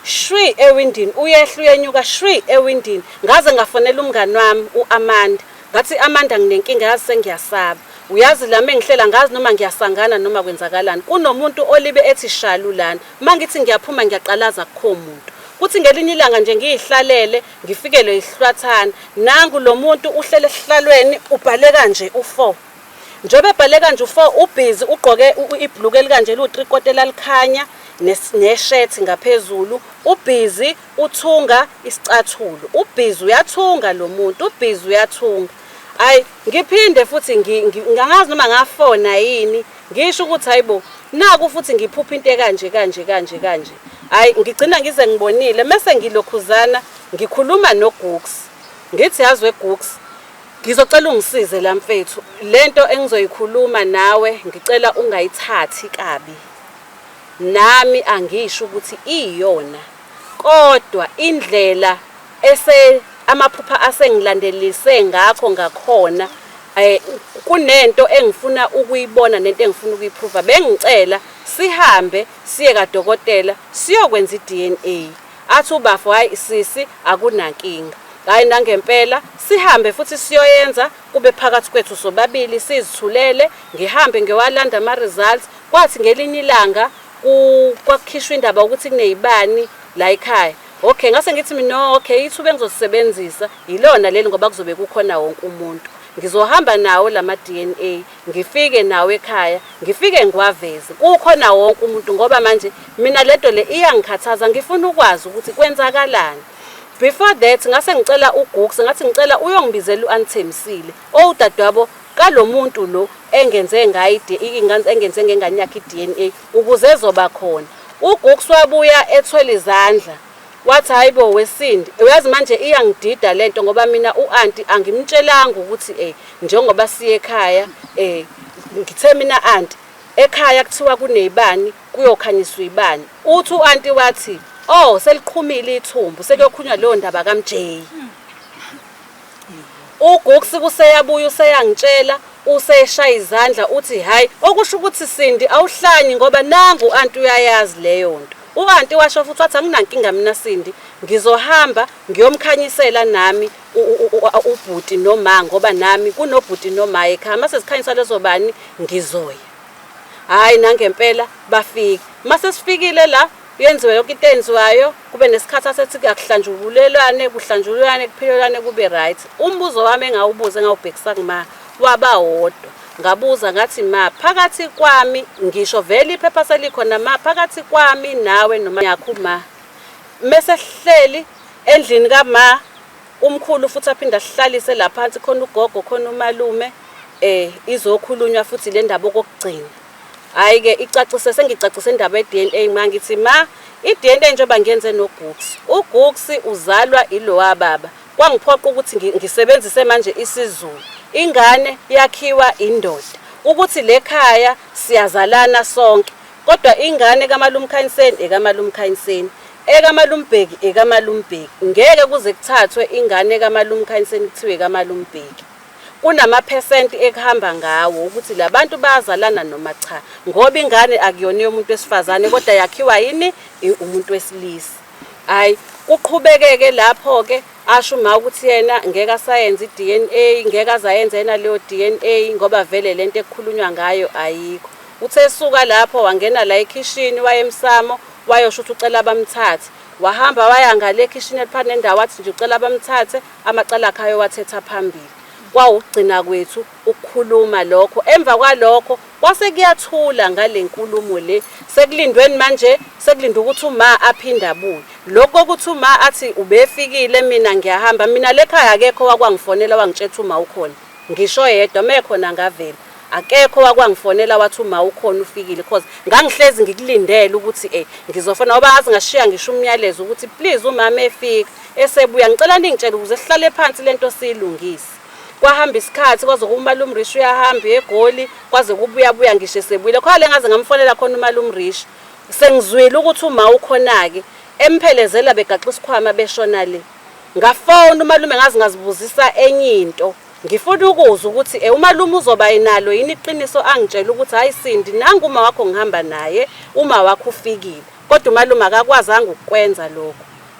Shwi ewindini, uyehla uyenyuka shwi ewindini. Ngaze ngafonela umngani wami u-Amanda. Ngathi Amanda nginenkinga yazi sengiyasaba. Uyazi la mengihlela angazi noma ngiyasangana noma kwenzakalani. Kunomuntu olibe ethi shalu lana. Mangithi ngiyaphuma ngiyaqalaza akukho muntu. Kuthi ngelinye ilanga nje ngiyihlalele ngifikelwe isihlwathana. Nangu lo muntu uhlele esihlalweni ubhale kanje u-four. Njengoba ebhale kanje u-four ubhizi ugqoke ibhuluku elikanje liwu-three-quarter elalikhanya neshethi ngaphezulu. Ubhizi uthunga isicathulo. Ubhizi uyathunga lo muntu, ubhizi uyathunga. Hhayi ngiphinde futhi ngangazi noma ngafona yini ngisho ukuthi hayibo naku futhi ngiphupha into ekanje kanje kanje kanje. Hhayi ngigcina ngize ngibonile mese ngilokhuzana ngikhuluma noGugs. Ngithi yazi weGugs ngizocela ungisize la mfethu lento engizoyikhuluma nawe ngicela ungayithathi kabi. Nami angisho ukuthi iyona kodwa indlela ese amaphupha asengilandelise ngakho ngakhona eh kunento engifuna ukuyibona nento engifuna ukuyiprova bengicela sihambe siye kadokotela siyokwenza iDNA athi ubafo hayi sisi akunankinga hayi nangempela sihambe futhi siyoyenza kube phakathi kwethu sobabili sizithulele ngihambe ngiyowalanda ama results kwathi ngelinye ilanga kwakukhishwa indaba ukuthi kunezibani la ekhaya okay ngase ngithi mina no okay ithuba engizolisebenzisa yilona leli ngoba kuzobe kukhona wonke umuntu ngizohamba nawo lama DNA ngifike nawo ekhaya ngifike ngiwaveze kukhona wonke umuntu ngoba manje mina lento le iyangikhathaza ngifuna ukwazi ukuthi kwenzakalani before that ngase ngicela uGugs ngathi ngicela uyongibizela uAnthemsile owudadewabo kalomuntu lo engenze ngayo engenze ngengane yakhe iDNA ukuze ezoba khona uGugs wabuya ethwele izandla wathi hayibo wesindi uyazi manje iyangidida lento ngoba mina uanti angimtshelanga ukuthi njengoba siye ekhaya ngithe mina anti ekhaya kuthiwa kunezibani kuyokhanyiswa ibani uthi uanti wathi oh seliqhumile ithumbu sekuyokhulunywa leyo ndaba kaMJ uGugs kuseyabuya useyangitshela useshaya izandla uthi hayi okusho ukuthi Sindi awuhlanyi ngoba nangu uanti uyayazi leyo nto uanti washo futhi wathi anginankinga mina Sindi ngizohamba ngiyomkhanyisela nami ubhuti noma ngoba nami kunobhuti noma ekhaya mase sikhanyisa lezo bani ngizoya hayi nangempela bafika mase sifikile la yenziwe yonke into eyenziwayo kube nesikhathi asethi akuhlanjululelwane kuhlanjululwane kuphilelwane kube right umbuzo wami engawubuza engawubhekisa kuma waba wodwa ngabuza ngathi ma phakathi kwami ngisho vele iphepha selikhona ma phakathi kwami nawe noma yakho ma mese sihleli endlini kama umkhulu futhi aphinde asihlalise la phansi khona ugogo khona umalume izokhulunywa futhi le ndaba okokugcina hayi ke icacise sengicacise indaba ye-DNA ma ngithi ma i-DNA njengoba ngiyenze noGugs uGugs uzalwa ilowa baba kwangiphoqa ukuthi ngisebenzise manje isiZulu ingane yakhiwa indoda ukuthi lekhaya siyazalana sonke kodwa ingane kamalume Khanyiseni ekamalume Khanyiseni ekamalumbheki ekamalumbheki ngeke kuze kuthathwe ingane kamalume Khanyiseni kuthiwe kamalumbheki kunamaphesenti ekuhamba ngawo ukuthi labantu bayazalana noma cha ngoba ingane akuyona yomuntu wesifazane kodwa yakhiwa yini umuntu wesilisa hayi kuqhubekeke lapho ke asho uma ukuthi yena ngeke asayenze i-DNA ngeke azayenze yena leyo DNA ngoba vele lento ekukhulunywa ngayo ayikho uthe esuka lapho wangena la ekhishini wayemsamo wayosho ukuthi ucela bamthathe wahamba waya ngale ekhishini eliphakathi nendawo wathi nje ucela bamthathe amacala akhe ayowathetha phambili kwawugcina kwethu ukukhuluma lokho emva kwalokho kwase kuyathula ngale nkulumo le sekulindweni manje sekulindwe ukuthi uma aphinde abuye lokho kokuthi uma athi ubefikile mina ngiyahamba mina lekhaya akekho wakwangifonela wangitshela uma ukhona ngisho yedwa mekhona ngavela. Akekho wakwangifonela wathi uma ukhona ufikile, cause ngangihlezi ngikulindele ukuthi ngizofona, ngoba ngaze ngashiya ngisho umyalezo ukuthi please umama efika esebuya ngicela ningitshele ukuze sihlale phansi lento siyilungise. Kwahamba isikhathi kwaze kumalume Rishi uyahamba eGoli, kwaze kubuya buya ngisho esebuyile. Khona le ngaze ngamfonela khona umalume Rishi, sengizwile ukuthi uma ukhona-ke emphelezela begaxa isikhwama beshona le. Ngafona umalume ngaze ngazibuzisa enye into. Ngifuna ukuzwa ukuthi umalume uzoba enalo yini iqiniso angitshela ukuthi hayi Sindi nangu uma wakho ngihamba naye, uma wakho ufikile. Kodwa umalume akakwazanga ukukwenza lokho.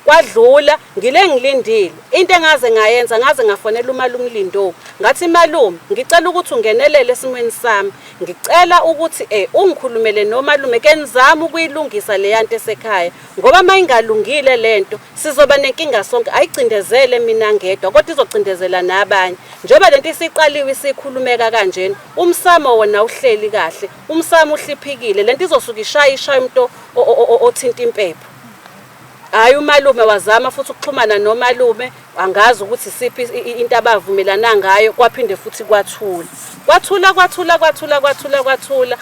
Kwadlula ngile ngilindile. Into engaze ngayenza ngaze ngafonela umalume Lindo. Ngathi malume ngicela ukuthi ungenelele esimweni sami. Ngicela ukuthi ungikhulumele nomalume ke nizame ukuyilungisa leyanto esekhaya ngoba mayingalungile lento sizoba nenkinga sonke. Ayicindezele mina ngedwa kodwa izocindezela nabanye. Njengoba lento isiqaliwe isikhulumeka kanjena, umsamo wona uhleli kahle, umsamo uhliphikile, lento izosuka ishaya ishaya umuntu othinta impepho. Hhayi umalume wazama futhi ukuxhumana nomalume, angazi ukuthi isiphi into abavumelana ngayo, kwaphinde futhi kwathula. Kwathula kwathula kwathula kwathula kwathula.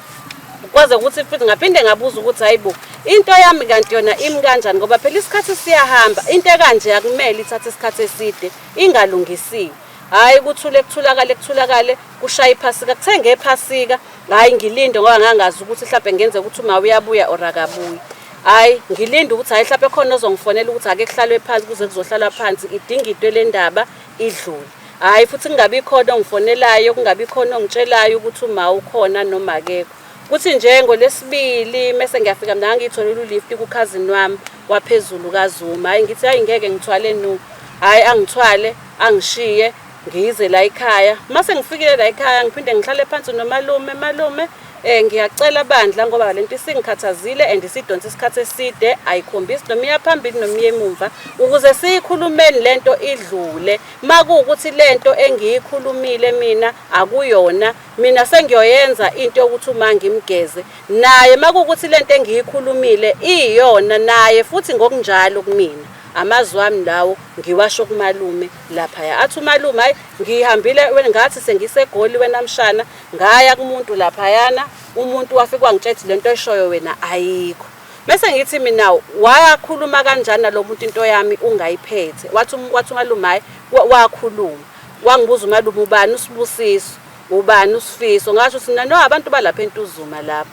Kwaze ukuthi futhi ngaphinde ngabuza ukuthi hayi bo, into yami kanti yona imi kanjani, ngoba phela isikhathi siyahamba, into ekanje akumele ithathe isikhathi eside ingalungisiwe. Hhayi kuthule kuthulakale kuthulakale kushaya iphasika, kuthe ngephasika hhayi ngilinde ngoba ngangazi ukuthi mhlampe ngenze ukuthi uma uyabuya or akabuyi. Hhayi ngilinde ukuthi hhayi mhlampe khona ozongifonela ukuthi ake kuhlalwe phansi kuze kuzohlalwa phansi idingidwe le ndaba idlule. Hhayi futhi kungabi khona ongifonelayo, kungabi khona ongitshelayo ukuthi uma ukhona noma akekho. Kuthi nje ngolesibili mese ngiyafika mina ngangiyitholele ulift kukhazini wami waphezulu kaZuma. Hhayi ngithi hhayi ngeke ngithwale nu. Hhayi angithwale angishiye ngize la ekhaya. Mase ngifikile la ekhaya ngiphinde ngihlale phansi nomalume, malume ngiyacela bandla ngoba lento isingikhathazile and isidonsa isikhathi eside, ayikhombisi noma iya phambili noma iya emumva, ukuze siyikhulumeni lento idlule. Makuwukuthi lento engiyikhulumile mina akuyona, mina sengiyoyenza into yokuthi uma ngimgeze naye, makuwukuthi lento engiyikhulumile iyona naye futhi ngokunjalo kumina. Amazwi ami lawo ngiwasho kumalume laphaya. Athi umalume hayi ngihambile wena, ngathi sengiseGoli wena mshana, ngaya kumuntu laphayana, umuntu wafika wangitshela ukuthi lento oyishoyo wena ayikho. Mese ngithi mina wakhuluma kanjani nalo muntu into yami ungayiphethe? Wathi wathi umalume hayi wakhuluma. Wangibuza umalume ubani uSibusiso, ubani uSifiso? Ngasho ukuthi mina no abantu balapha eNtuzuma lapha.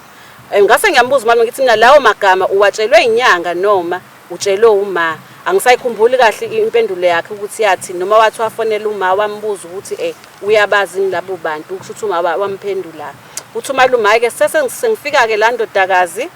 Ngase ngiyambuza umalume ngithi mina lawo magama uwatshelwe inyanga noma utshelwe uma? Angisayikhumbuli kahle impendulo yakhe ukuthi yathi noma wathi wafonela uma wambuza ukuthi uyabazi yini labo bantu, kusho ukuthi uma wamphendula. Uthi umalume hhayi ke sengifika ke la ndodakazi,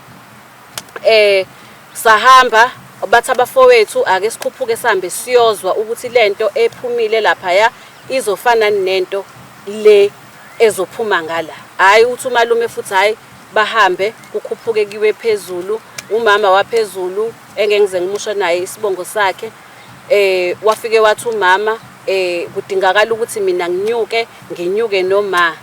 sahamba bathi abafowethu ake sikhuphuke sihambe siyozwa ukuthi lento ephumile laphaya izofana nento le ezophuma ngala. Hhayi uthi umalume futhi hhayi bahambe kukhuphuke kiwe phezulu, umama waphezulu engeke ngize ngimusho naye isibongo sakhe, wafike wathi umama kudingakala ukuthi mina nginyuke, nginyuke noma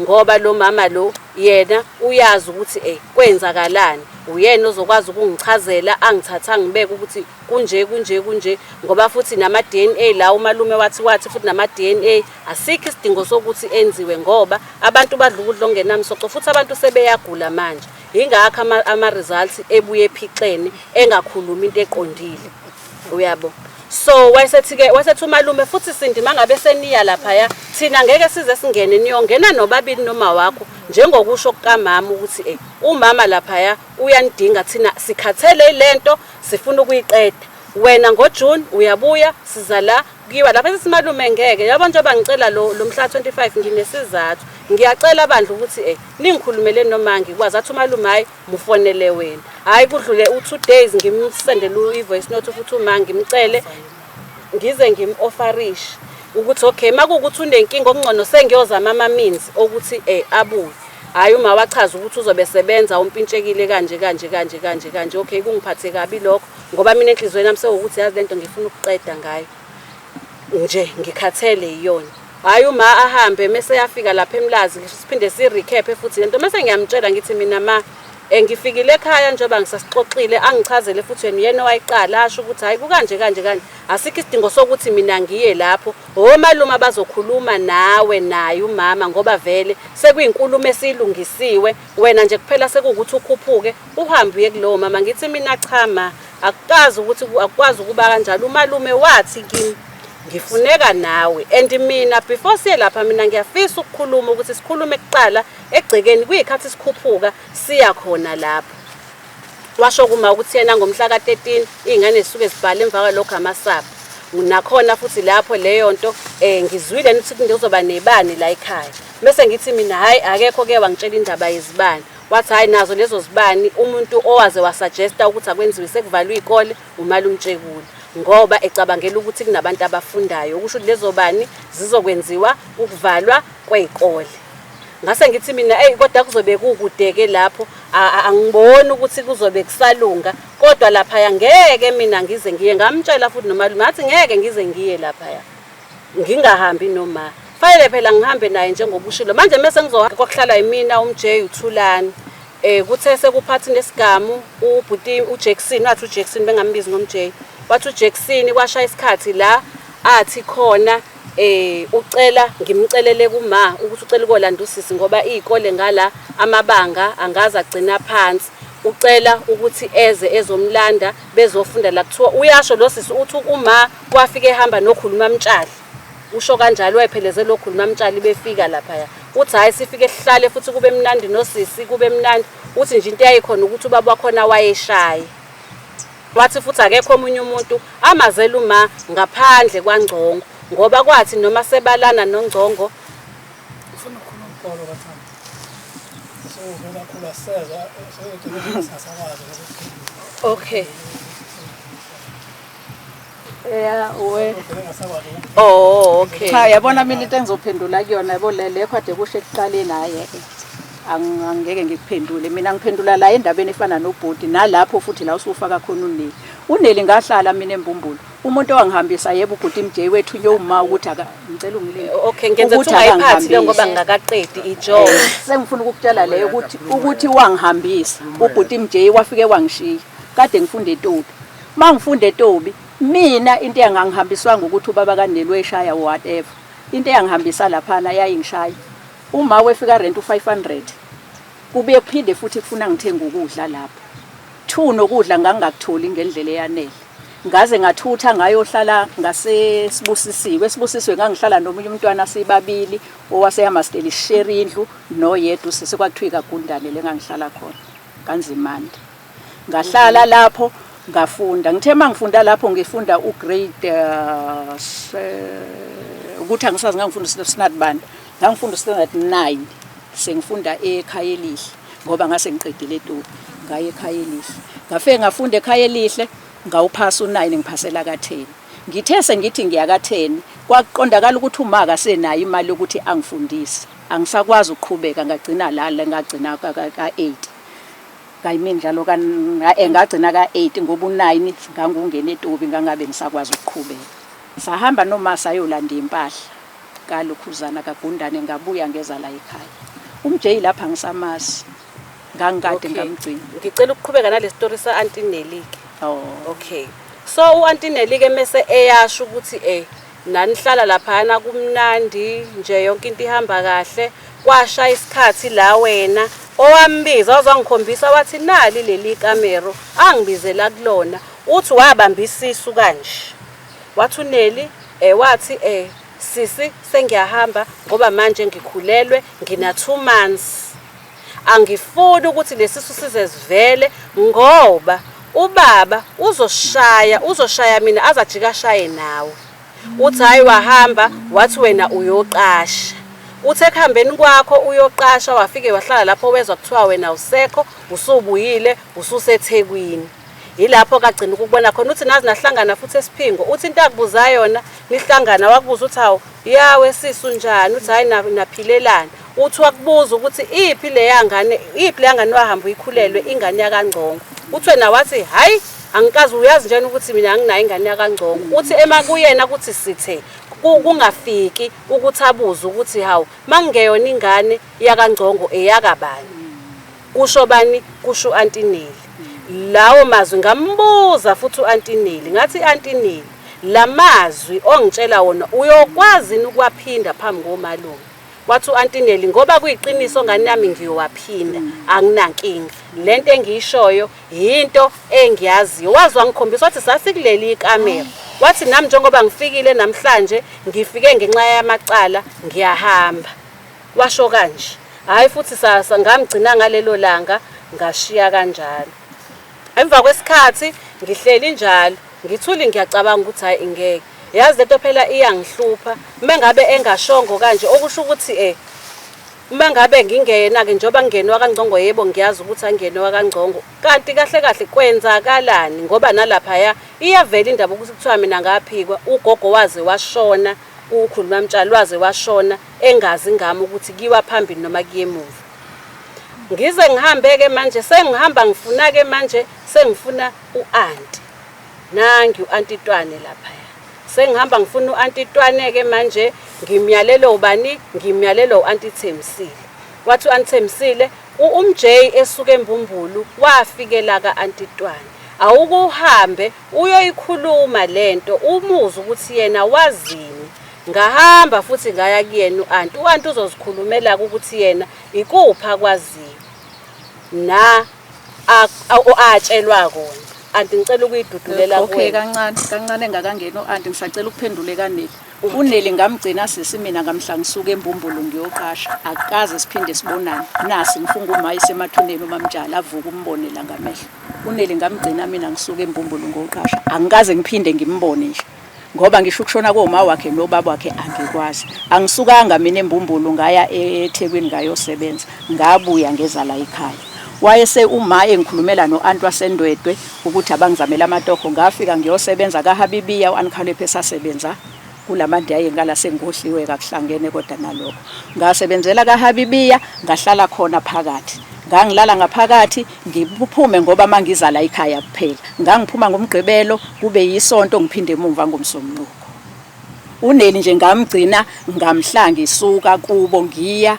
ngoba lo mama lo yena uyazi ukuthi kwenzakalani, uyena ozokwazi ukungichazela angithatha angibeke ukuthi kunje kunje kunje, ngoba futhi nama DNA la umalume wathi wathi futhi nama DNA asikho isidingo sokuthi enziwe ngoba abantu badla ukudla okungenamsoco futhi abantu sebeyagula manje, yingakho ama results ebuye ephixene engakhulumi into eqondile, uyabo. So wayesethi-ke wayesethi umalume futhi Sindi mangabe seniya laphaya thina ngeke size singene, niyongena nobabili noma wakho njengokusho kukamama ukuthi umama laphaya uyanidinga, thina sikhathele ilento sifuna ukuyiqeda. Wena ngoJune uyabuya siza la kuyiwa lapha. Sithi malume ngeke, yabo njengoba ngicela lo mhla 25 nginesizathu, ngiyacela bandla ukuthi ningikhulumele noma ngikwazi. Athi umalume hayi mufonele wena. Hayi kudlule u2 days ngimsendele i-voice note futhi uma ngimcele ngize ngim-offerishe ukuthi okay makuwukuthi unenkinga okungcono sengiyozama ama means okuthi abuye. Hhayi uma wachaza ukuthi uzobe sebenza umpintshekile kanje kanje kanje kanje kanje, okay kungiphathe kabi lokho ngoba mina enhliziyweni yami sewukuthi yazi lento ngifuna ukuqeda ngayo nje ngikhathele yiyona. Hhayi uma ahambe mese yafika lapha eMlazi siphinde si-recap futhi lento, mese ngiyamtshela ngithi mina ma Ngifikile ekhaya njengoba ngisasixoxile angichazele futhi yena uyena owayiqala asho ukuthi hhayi kukanje kanje kanje asikho isidingo sokuthi mina ngiye lapho omalume abazokhuluma nawe naye umama ngoba vele sekuyinkulumo esiyilungisiwe wena nje kuphela sekuwukuthi ukhuphuke uhambe uye kulowo mama ngithi mina cha ma akukazi ukuthi akukwazi ukuba kanjalo umalume wathi kimi ngifuneka nawe and mina before siye lapha mina ngiyafisa ukukhuluma ukuthi sikhulume kuqala egcekeni kuyikhathi sikhuphuka siya khona lapho washo kuma ukuthi yena ngomhla ka-13 iy'ngane zisuke zibhale emva kwalokho amasaba nakhona futhi lapho leyo nto um ngizwile nithi kuzoba nebani la ekhaya bese ngithi mina hhayi akekho ke wangitshela indaba yezibani wathi hhayi nazo lezo zibani umuntu owaze wasuggesta ukuthi akwenziwe sekuvalwe iy'kole umalumtshekule ngoba ecabangela ukuthi kunabantu abafundayo okusho ukuthi lezo bani zizokwenziwa ukuvalwa kwey'kole ngase ngithi mina eyi kodwa kuzobe kukude-ke lapho angiboni ukuthi kuzobe kusalunga kodwa laphaya ngeke mina ngize ngiye ngamtshela futhi nomalume ngathi ngeke ngize ngiye laphaya ngingahambi noma fanele phela ngihambe naye njengoba ushilo manje mese ngizohamba kwakuhlala yimina umJ uThulani kuthe sekuphathi nesigamu ubhuti uJackson wathi uJackson bengambizi ngoMJ wathi uJackson kwashaya isikhathi la athi khona ucela ngimcelele kuma ukuthi ucela ukolanda usisi ngoba izikole ngala amabanga angaze agcina phansi ucela ukuthi eze ezomlanda bezofunda la kuthiwa uyasho lo sisi uthi uma wafika ehamba nokhuluma mtshali usho kanjalo wayephelezela okhuluma mtshali befika laphaya uthi hhayi sifike sihlale futhi kube mnandi nosisi kube mnandi uthi nje into eyayikhona ukuthi ubaba wakhona wayeshaya wathi futhi akekho omunye umuntu amazela uma ngaphandle kwaNgcongo ngoba kwathi noma sebalana noNgcongo Ufuna ukukhuluma umbholo kathanda. Sewuvele kakhulu aseza sewugcina singasakwazi ukukhuluma. Okay. Yeah, we. Ugcine ngasakwazi ukukhuluma. Oh, okay. Cha yabona mina into engizophendula kuyona yabo le lekho ade kusho ekuqaleni hayi angeke ngikuphendule mina ngiphendula la endabeni efana nobhoti nalapho futhi la usufaka khona uNeli uNeli ngahlala mina embumbulu umuntu owangihambisa yebo ubhuti MJ wethunywe uma ukuthi aka ngicela ungilinde Okay, ngenza ukuthi ukuthi ungayiphathi le ngoba akangihambisi. ngingakaqedi ijob. Sengifuna ukukutshela leyo ukuthi wangihambisa ubhuti MJ wafike wangishiya kade ngifunda eTobi mangifunda eTobi mina into engangihambiswanga ukuthi ubaba kaNeli weshaya whatever into eyangihambisa laphana yayingishaya uma wefika rent u500 kubuye kuphinde futhi kufuna ngithenga ukudla lapho two nokudla ngangingakutholi ngendlela eyanele ngaze ngathutha ngayohlala ngasesibusisiwe esibusisiwe ngangihlala nomunye umntwana sibabili owasehamasteli share indlu noyedwa usisi kwakuthiwa ikagundane le ngangihlala khona kanzimande ngahlala lapho ngafunda ngithe mangifunda lapho ngifunda ugrade ukuthi angisazi ngangifunda usinat bani ngangifunda ustandard 9 sengifunda ekhaya elihle ngoba ngase ngiqedile eTobi ngaye ekhaya elihle ngafike ngafunda ekhaya elihle ngawuphasa u9 ngiphasela ka10 ngithe sengithi ngiya ka10 kwaqondakala ukuthi uma akasenayo imali yokuthi angifundise angisakwazi ukuqhubeka ngagcina la ngagcina ka8 kayimini njalo ka ngagcina ka8 ngoba u9 ngangungena eTobi ngangabe ngisakwazi ukuqhubeka sahamba noma sayolanda impahla kaLukhuzana kaGundane ngabuya ngeza la ekhaya uMJ lapha ngisamazi ngangikade Okay. ngamgcina Ngicela ukuqhubeka nale story sa Auntie Nelly ke. oh Okay. So uAuntie Nelly ke mase eyasho ukuthi nanihlala laphana kumnandi nje yonke into ihamba kahle kwasha isikhathi la wena owambiza wazangikhombisa wathi nali leli kamero angibizela kulona uthi wabamba isisu kanje wathi uNeli wathi sisi sengiyahamba ngoba manje ngikhulelwe ngina 2 months angifuni ukuthi lesisu size sivele ngoba ubaba uzoshaya mina azajika ashaye nawe uthi hayi wahamba wathi wena uyoqasha uthe ekuhambeni kwakho uyoqasha wafike wahlala lapho wezwa kuthiwa wena usekho usubuyile ususeThekwini yilapho kagcina ukubona khona uthi nazi nahlangana futhi esiphingo uthi into akubuza yona nihlangana wakubuza uthi hawu yawe sisu njani uthi hayi naphilelana uthi wakubuza ukuthi iphi leya ngane iphi leya ngane wahamba uyikhulelwe ingane yakaNgcongo uthi wena wathi hayi angikazi uyazi njani ukuthi mina anginayo ingane yakaNgcongo uthi ema kuyena ukuthi sithe kungafiki ukuthi abuze ukuthi hawu mangingeyona ingane yakaNgcongo eyakabani Kusho bani? Kusho u-Anti Nelly. Lawo mazwi ngambuza futhi u-Anti Nelly, ngathi Anti Nelly, la mazwi ongitshela wona uyokwazi yini ukuwaphinda phambi komalume? Wathi u-Anti Nelly, ngoba kuyiqiniso ngane yami ngiyowaphinda, anginankinga. Lento engiyishoyo yinto engiyaziyo. Waze wangikhombisa wathi sasikuleli ikamero. Wathi nami njengoba ngifikile namhlanje ngifike ngenxa yamacala ngiyahamba. Washo kanje. Hhayi futhi ngamgcina ngalelo langa ngashiya kanjalo. Emva kwesikhathi ngihleli njalo ngithuli ngiyacabanga ukuthi hhayi ngeke. Yazi lento phela iyangihlupha. Uma ngabe engashongo kanje okusho ukuthi eh uma ngabe ngingena-ke njengoba ngingenwa kaNgcongo yebo ngiyazi ukuthi angingenwa kaNgcongo kanti kahle kahle kwenzakalani ngoba nalaphaya iyavela indaba ukuthi kuthiwa mina ngaphikwa ugogo waze washona ukhuluma Mtshali waze washona engazi ngami ukuthi kuyiwa phambili noma kuye emuva. Ngize ngihambe-ke manje sengihamba ngifuna-ke manje sengifuna u-anti. Nangi u-anti Twane laphaya. Sengihamba ngifuna u-anti Twane-ke manje ngimyalelwe ubani? Ngimyalelwe u-anti Thembisile. Wathi u-anti Thembisile uMJ esuka eMbumbulu wafikela ka-anti Twane. Awuke uhambe uyoyikhuluma lento umuzwe ukuthi yena wazini. Ngahamba futhi ngaya kuyena u-anti. U-anti uzozikhulumela-ke ukuthi yena ikuphi akwaziyo na atshelwa kona. Anti ngicela ukuyidudulela Okay kuwena. kancane kancane engakangeni u-anti ngisacela ukuphendula ekaNeli. UNeli ngamgcina sisi mina ngamhla ngisuka eMbumbulu ngiyoqasha akukaze siphinde sibonane. Nasi ngifunga uma isemathuneni uMamtshali avuke umbone la ngamehlo. UNeli ngamgcina mina ngisuka eMbumbulu ngoqasha angikaze ngiphinde ngimbone nje. Ngoba ngisho ukushona koma wakhe nobaba wakhe angikwazi. Angisukanga mina eMbumbulu ngaya eThekwini ngayosebenza, ngabuya ngeza la ekhaya. Wayese uma engikhulumela no-anti waseNdwedwe ukuthi abangizamele amatoho, ngafika ngiyosebenza kaHabibiya u-anti Khalipha esasebenza kulamandiya ngala sengihohliwe kakuhlangene kodwa nalokho. Ngasebenzela kaHabibiya ngahlala khona phakathi. Ngangilala ngaphakathi ngiphume ngoba mangiza la ekhaya kuphela. Ngangiphuma ngoMgqibelo kube yisonto ngiphinde emumva ngoMsombuluko. UNeli nje ngamgcina ngamhla ngisuka kubo ngiya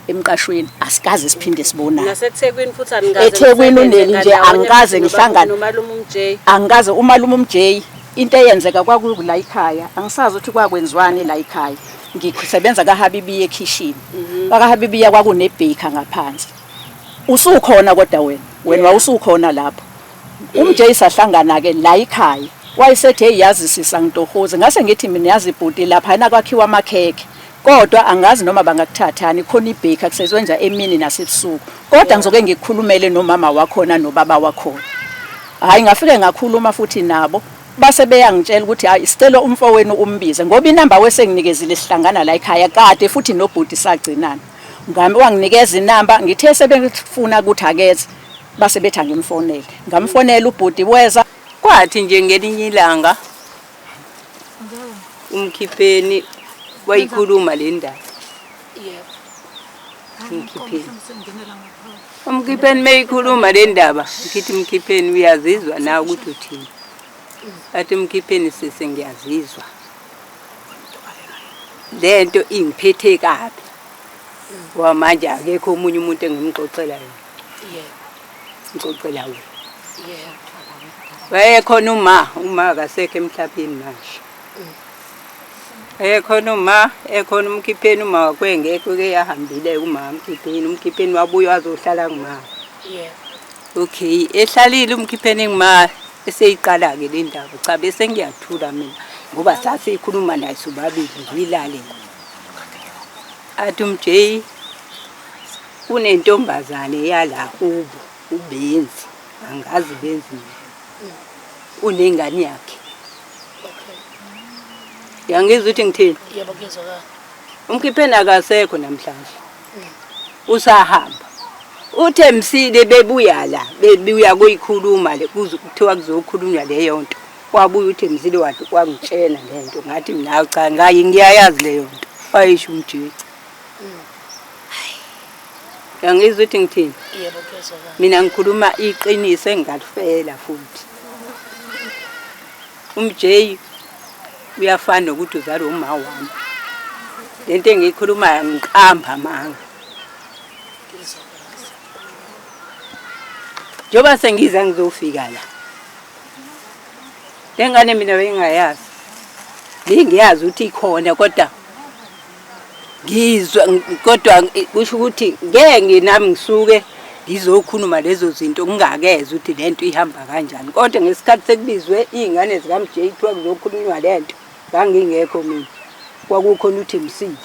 emqashweni asikaze siphinde sibonane. NaseThekwini futhi anikaze eThekwini nisebenze uNeli nje ngandawonye angikaze futhi ngihlangane. nomalume uMJ. Angikaze umalume uMJ into eyenzeka kwakula ekhaya angisazi ukuthi kwakwenziwani la ekhaya. Ngisebenza kaHabibiya ekhishini. KwaHabibiya kwakune-baker ngaphansi. Usukhona kodwa wena, wena wawusukhona lapho. UMJ sahlangana ke la ekhaya. Wayesethi hey yazi sisa ngitohoze. Ngase ngithi mina yazi bhuti lapha kwakhiwa amakhekhe. Kodwa angazi noma bangakuthathani khona ibhaker kusetshenzwa emini nasebusuku. Kodwa ngizoke ngikukhulumele nomama wakhona nobaba wakhona. Hayi ngafike ngakhuluma futhi nabo base beyangitshela ukuthi hayi sicela umfowenu umbize ngoba inamba wesenginikezile sihlangana la ekhaya kade futhi nobhuti sagcinana. Ngami wanginikeza inamba ngithe sebefuna ukuthi akeze base bethi angimfonele. Ngamfonela ubhuti weza. Kwathi nje ngelinye ilanga umkhipheni wayikhuluma le ndaba. Umkhipheni. Umkhipheni meyikhuluma le ndaba, ngithi mkhipheni uyazizwa na ukuthi uthini? Athi mkhipheni sisi ngiyazizwa. Lento ingiphethe kabi. Ngoba manje akekho omunye umuntu engimxoxela yena. Ngixoxela wena. Wayekhona uma, uma akasekho emhlabeni manje. Ekhona uma, ekhona umkhipheni uma wakwe ngekho ke yahambile uma umkhipheni, umkhipheni wabuya wazohlala kuma. Okay, ehlalile umkhipheni ngima eseyiqala-ke le ndaba. Cha bese ngiyathula mina ngoba sasikhuluma naye sobabili ngiyilale. Athi umJ kunentombazane yala kubo uBenzi, angazi Benzi mina. Unengane yakhe. Yangizwa ukuthi ngithini? Yebo kuyezwakala. Umkhipheni akasekho namhlanje. Usahamba. Uthe msile bebuya la, bebuya kuyikhuluma le kuthiwa kuzokhulunywa leyo nto. Wabuya uthe msile wathi wangitshela lento ngathi mina cha ngayi ngiyayazi leyo nto. Wayisho umjici. Yangizwa ukuthi ngithini? Yebo kuyezwakala. Mina ngikhuluma iqiniso engingalifela futhi. UMJ uyafana nokuthi uzalwa uma wami. Lento engiyikhulumayo ngiqamba amanga. Njengoba sengiza ngizofika la. Le ngane mina bengingayazi. Bengiyazi ukuthi ikhona kodwa ngizwa kodwa kusho ukuthi ngeke nginami ngisuke ngizokhuluma lezo zinto ngingakezwa ukuthi le nto ihamba kanjani. Kodwa ngesikhathi sekubizwe iy'ngane zikaMJ kuthiwa kuzokhulunywa le nto, ngangingekho mina. Kwakukhona uThembisile.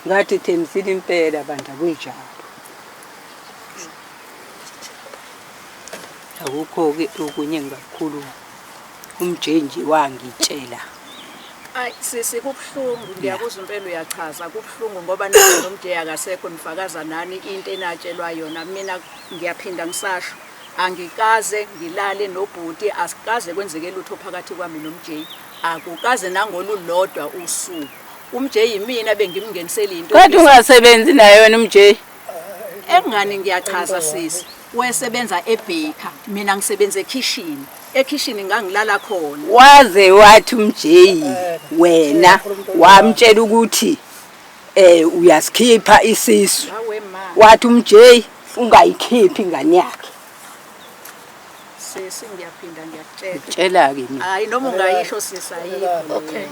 Ngathi Thembisile impela bandla kunjalo. Akukho-ke okunye engingakukhuluma. Umjenji wangitshela. Ay sisi kubuhlungu ngiyakuzwa impela uyachaza kubuhlungu ngoba nawe nomje akasekho nifakaza nani into enatshelwa yona mina ngiyaphinda ngisasho angikaze ngilale nobhuti asikaze kwenzeke lutho phakathi kwami nomj akukaze nangolulodwa usuku umj yimina bengimngenisela into Kodwa ungasebenzi naye wena umj. Engani ngiyachaza sisi wesebenza ebaker mina ngisebenza ekhishini ekhishini ngangilala khona. Waze wathi umjeyi wena wamtshela ukuthi eh uyasikhipha isisu wathi umjeyi ungayikhiphi ingane yakhe. Sisi ngiyaphinda ngiyakutshela. Tshela-ke mina. Hayi noma ungayisho sisi ayikho. Okay.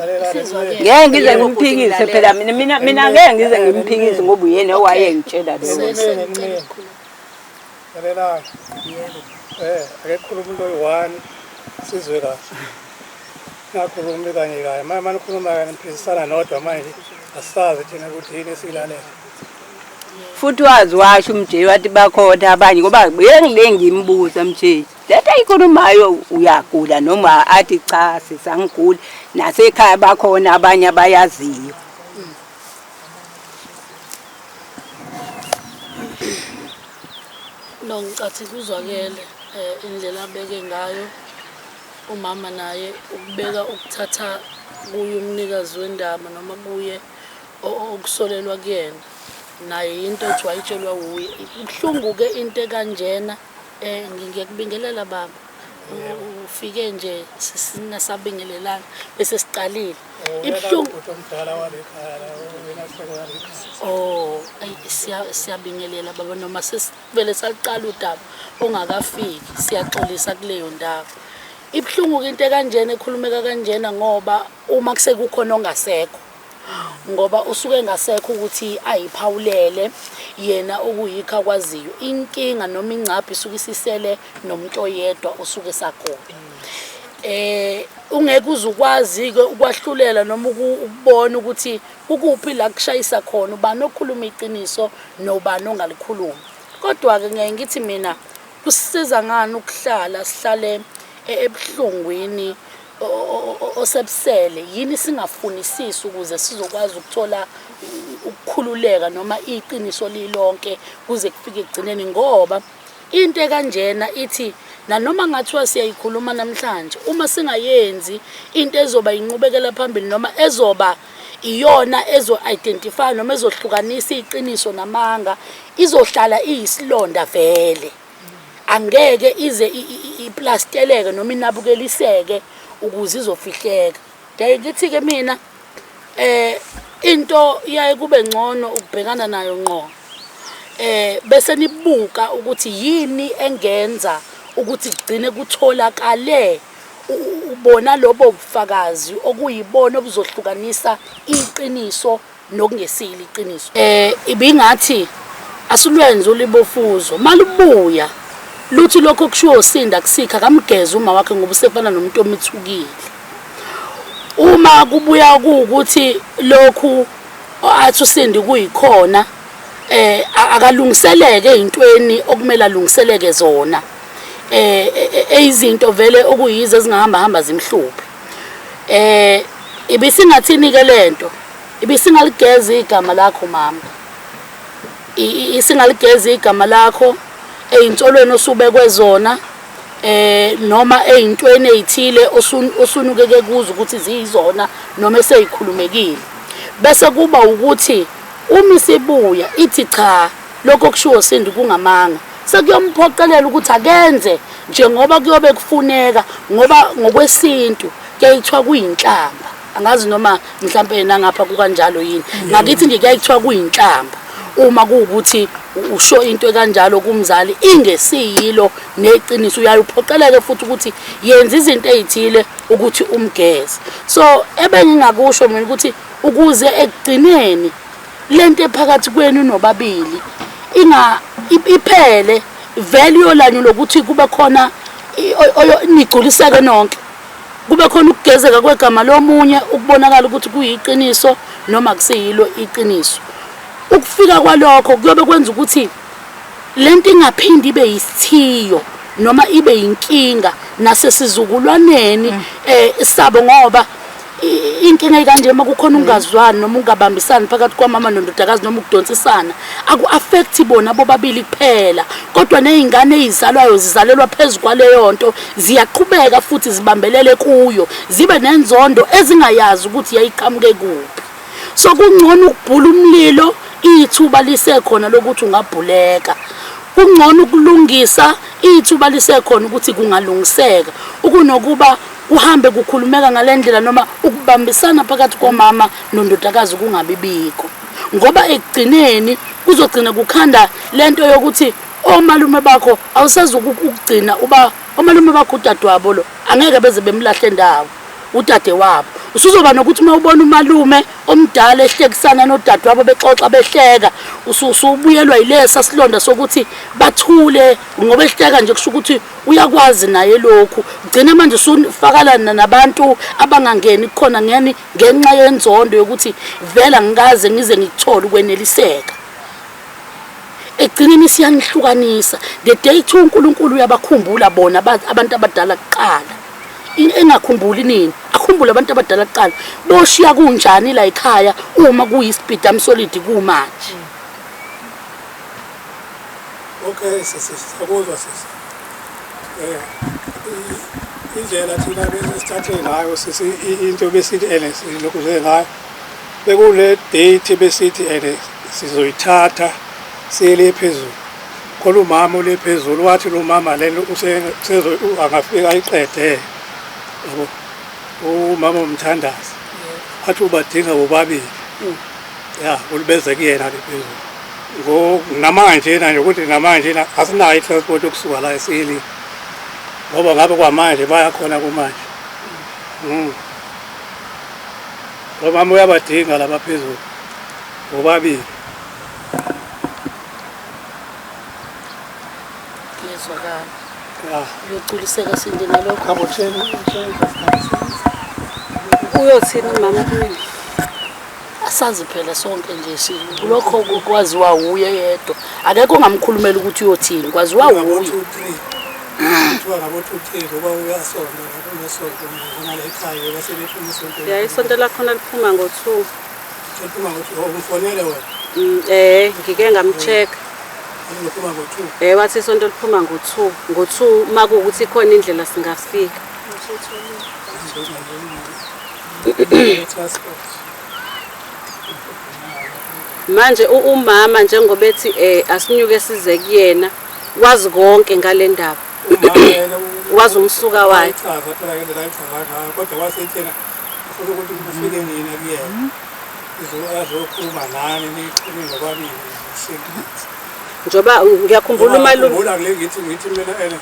Isizwakele. Ngeke ngize ngimphikise phela mina mina mina ngeke ngize ngimphikise ngoba uyena owayengitshela leyo. Sengicela ukukhuluma. Lalelani. Yebo. Eh, ake khuluma umuntu oyi-one sizwe kahle. Ningakhulumi kanye kanye. Manje manje ukhuluma kanye niphikisana nodwa manje asazi thina ukuthi yini esiyilalele. Futhi wazi washo umjeyi wathi bakhona abanye ngoba bengile ngimbuza mjeyi. Lento ayikhulumayo uyagula noma athi cha sisangiguli nasekhaya bakhona abanye abayaziyo. No ngicathi kuzwakele eh, indlela abeke ngayo umama naye ukubeka ukuthatha kuye umnikazi wendaba noma kuye okusolelwa kuyena naye yinto ethi wayitshelwa wuye ibuhlungu-ke into ekanjena um ngiyakubingelela baba ufike nje singasabingelelanga bese siqalile ibuhlungu oh siyabingelela baba noma sesivele saliqala udaba ongakafiki siyaxolisa kuleyo ndawo ibuhlungu-ke into ekanjena ekhulumeka kanjena ngoba uma kusekukhona ongasekho ngoba usuke engasekho ukuthi ayiphawulele yena okuyikho akwaziyo inkinga noma ingcaphu isuke isisele nomuntu oyedwa osuke esagula eh ungeke uze ukwazi ke ukwahlulela noma ukubona ukuthi kukuphi la kushayisa khona ubani okhuluma iqiniso nobani ongalikhulumi kodwa ke ngiyaye ngithi mina kusisiza ngani ukuhlala sihlale ebuhlungwini osebusele yini singafunisisi ukuze sizokwazi ukuthola ukukhululeka noma iqiniso lilonke kuze kufike ekugcineni ngoba into ekanjena ithi nanoma ngathiwa siyayikhuluma namhlanje uma singayenzi into ezoba inqubekela phambili noma ezoba iyona ezo-identify noma ezohlukanisa iqiniso namanga izohlala iyisilonda vele angeke ize iplasteleke noma inabukeliseke ukuze izofihleka ngiyaye ngithi-ke mina eh into iyaye kube ngcono ukubhekana nayo ngqo eh bese nibuka ukuthi yini engenza ukuthi kugcine kutholakale ubona lobo bufakazi okuyibona obuzohlukanisa iqiniso nokungesilo iqiniso eh ibingathi asilwenze ulibofuzo malubuya luthi lokho kushiwo uSinda kusikha kamgeza uma wakhe ngoba usefana nomuntu omithukile uma kubuya kuwukuthi lokhu athi uSindi kuyikhona eh akalungiseleke ezintweni okumele alungiseleke zona eh, eh, eh eyizinto vele okuyizo ezingahamba hamba zimhluphe eh ibisingathini ke lento ibisingaligeza igama lakho mama isingaligeza igama lakho eyinsolweni osubekwe zona eh noma eyintweni ezithile osunukeke kuzo ukuthi ziyizona noma eseyikhulumekile bese kuba ukuthi uma isibuya ithi cha lokho kushiwo Sindi kungamanga sekuyomphoqelela ukuthi akenze njengoba kuyobe kufuneka ngoba ngokwesintu kuyayithiwa kuyinhlamba angazi noma mhlampe nangapha kukanjalo yini ngakithi nje kuyayithiwa kuyinhlamba uma kuwukuthi Usho into ekanjalo kumzali ingesiyilo neqiniso, uyaye uphoqeleke futhi ukuthi yenza izinto ezithile ukuthi umgeze. So ebengingakusho mina ukuthi ukuze ekugcineni lento ephakathi kwenu nobabili inga iphele vele iyolanyulwa ukuthi kube khona nigculiseke nonke, kube khona ukugezeka kwegama lomunye ukubonakala ukuthi kuyiqiniso noma kusiyilo iqiniso. Ukufika kwalokho kuyobe kwenza ukuthi lento ingaphindi ibe yisithiyo noma ibe yinkinga nasesizukulwaneni sabo, ngoba inkinga ekanje uma kukhona ukungazwani noma ukungabambisani phakathi kwamama nondodakazi noma ukudonsisana, aku-affect bona bobabili kuphela, kodwa ney'ngane ey'zalwayo zizalelwa phezu kwaleyo nto, ziyaqhubeka futhi zibambelele kuyo, zibe nenzondo ezingayazi ukuthi yayiqhamuke kuphi. So kungcono ukubhula umlilo ithuba lisekhona lokuthi ungabhuleka, kungcono ukulungisa ithuba lisekhona ukuthi kungalungiseka, ukunokuba kuhambe kukhulumeka ngale ndlela noma ukubambisana phakathi komama nondodakazi kungabi bikho, ngoba ekugcineni kuzogcina kukhanda lento yokuthi omalume bakho awusezuku ukugcina uba omalume bakho udadewabo lo angeke beze bemlahle ndawo udadewabo. Usuzoba nokuthi uma ubona umalume omdala ehlekisana nodadewabo bexoxa behleka, usubuyelwa yilesa silonda sokuthi bathule ngoba ehleka nje kusho ukuthi uyakwazi naye lokhu. Ugcine manje usufakalana nabantu abangangeni kukhona ngeni ngenxa yenzondo yokuthi vele angikaze ngize ngikuthole ukweneliseka. Ekugcineni siyanihlukanisa. The day two uNkulunkulu uyabakhumbula bona abantu abadala kuqala, engakhumbuli nini, akhumbule abantu abadala kuqala. Boshiya kunjani la ekhaya uma kuyisibhidam solid kumanje? Okay sisi, siyakuzwa sisi. Indlela thina besithathe ngayo sisi, into besithi ene silokhu ngayo bekule date besithi ene sizoyithatha siyele phezulu. Khona umama ole phezulu wathi lo mama lelo usezo angafika ayiqede. Yabo. Umama umthandazi. Wathi ubadinga bobabili. Ya, ulibeze kuyena le phezulu. Ngo namanje na nje ukuthi namanje na asinayo i-transport yokusuka la esili. Ngoba ngabe kwamanje bayakhona kumanje. Lo mama uyabadinga laba phezulu bobabili. Ngiyezwakala. Ya. Uyogculiseka Sindi ngalokho? Ngabotshela Uyothini umama kumina? Asazi phela sonke nje lokho kwaziwa wuye yedwa, akekho ongamkhulumela ukuthi uyothini, kwaziwa ngabo wuye. 2 3. Kuthiwa ngabo 2 3 ngoba uyasonta lapho unesonto ngala ekhaya base bephuma esontweni. Ya, isonto lakhona liphuma ngo-2. Sephuma ngo 2, umfonele wena. Ngike ngamcheck. Liphuma ngo 2. Wathi isonto liphuma ngo-2. Ngo-2 makuwukuthi khona indlela singafika. Transport. Manje umama njengoba ethi asinyuke size kuyena, wazi konke ngale ndaba. Umama yena Wazi umsuka wayo. Wayichaza phela ngendlela ayichaza ngayo, kodwa wasethi yena ufuna ukuthi kufike nina kuyena. Azokhuluma nani nikhulume nobabili. Njengoba ngiyakhumbula umalume. Ngikhumbula kule ngithi mina ene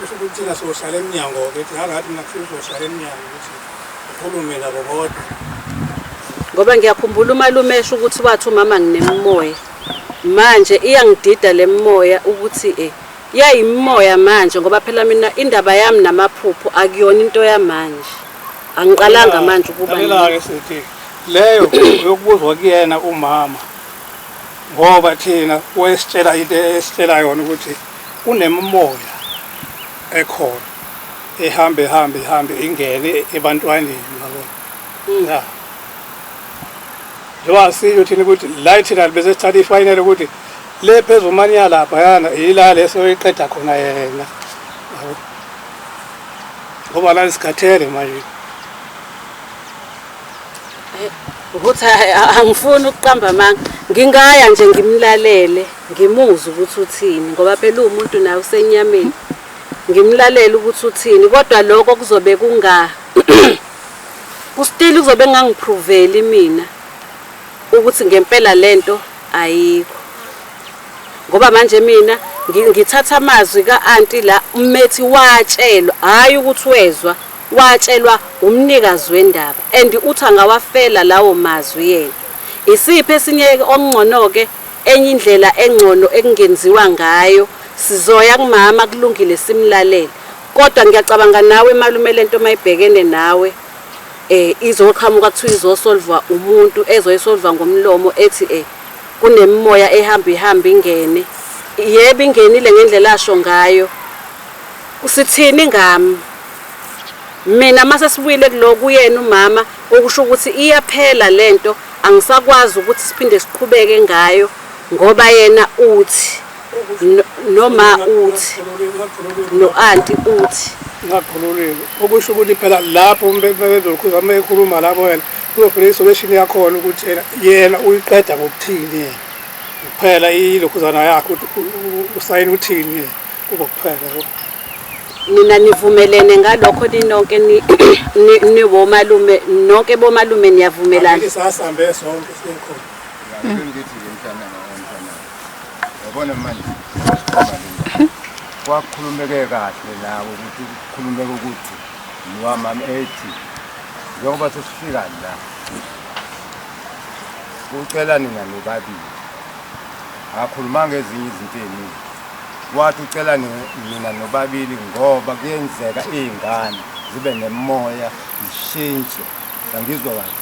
kusho ukuthi thina sohlala emnyango ke thi ngathi mina kusho sohlala emnyango ukuthi ukhulume nabo bodwa. Ngoba ngiyakhumbula umalume esho ukuthi wathi umama nginemimoya. Manje iyangidida lemimoya ukuthi yayimimoya manje, ngoba phela mina indaba yami namaphupho akuyona into yamanje. Angiqalanga manje ukuba Lalela-ke sithi leyo yokubuzwa kuyena umama, ngoba thina wesitshela into esitshela yona ukuthi kunemimoya ekhona ehambe hambe hambe ingene ebantwaneni, yabona. Ya. Njengoba sisho thina ukuthi la thina bese sithatha ifinal ukuthi le phezulu mani yalapha yana yila leso iqeda khona yena. Yabo. Ngoba la sikhathele manje. Ukuthi angifuni ukuqamba amanga, ngingaya nje ngimlalele ngimuzwe ukuthi uthini, ngoba phela uwumuntu naye usenyameni, ngimlalele ukuthi uthini, kodwa lokho kuzobe kunga kustili kuzobe kungangiphroveli mina ukuthi ngempela lento ayikho. Ngoba manje mina ngithatha amazwi ka-anti la umethi watshelwa, hhayi ukuthi wezwa, watshelwa umnikazi wendaba and uthi angawafela lawo mazwi yena. Isiphi esinye-ke okungcono-ke enye indlela engcono ekungenziwa ngayo? Sizoya kumama kulungile simlalele. Kodwa ngiyacabanga nawe malume lento mayibhekene nawe eh izoqhamuka kuthiwa izosolvwa umuntu ezoyisolva ngomlomo ethi eh kunemimoya ehamba ihamba ingene. Yebo ingenile ngendlela asho ngayo. Sithini ngami? Mina mase sibuyile kulo kuyena umama okusho ukuthi iyaphela lento angisakwazi ukuthi siphinde siqhubeke ngayo ngoba yena uthi noma uthi no-anti uthi Ungakhululile. Okusho ukuthi phela lapho bebezokhuza uma ekhuluma lapho wena kuzophela i-solution yakhona ukuthi yena yena uyiqeda ngokuthini yena. Kuphela ilokhuzana yakhe ukuthi usayina uthini yena. Kubo kuphela yabo. Nina nivumelene ngalokho ninonke niwomalume nonke bomalume niyavumelana. Angithi sasambe sonke sikhona. Ngike ngithi-ke mntana mntana yabona manje sikhuluma le ndaba kwakhulumeke kahle nawe ukuthi kukhulumeke ukuthi nowamama ethi njengoba sesifika la ucela nina nobabili akakhulumanga ezinye izinto ey'ningi wathi ucela nina nobabili ngoba kuyenzeka iy'ngane zibe nemoya zishintshe angizwa kahle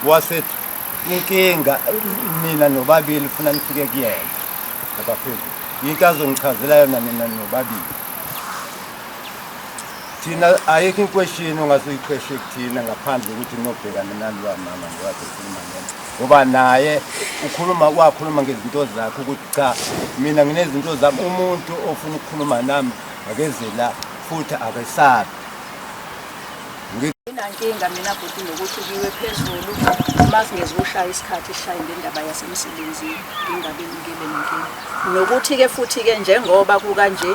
wasethi inkinga nina nobabili funa nifike kuyena lapha phezulu into azongichazela yona nina nobabili thina ayikho inkweshini ongase uyikhweshe kuthina ngaphandle ukuthi nobhekana nalowa mama ngowakhe ukhuluma ngena ngoba naye ukhuluma wakhuluma ngezinto zakhe ukuthi cha mina nginezinto zami umuntu ofuna ukukhuluma nami akeze la futhi akesabi Nginankinga mina bhuti nokuthi kuyiwe phezulu uma singezukushaya isikhathi sishaye ngendaba yasemsebenzini ngingabe ngibe nenkinga. Nokuthi-ke futhi-ke njengoba kukanje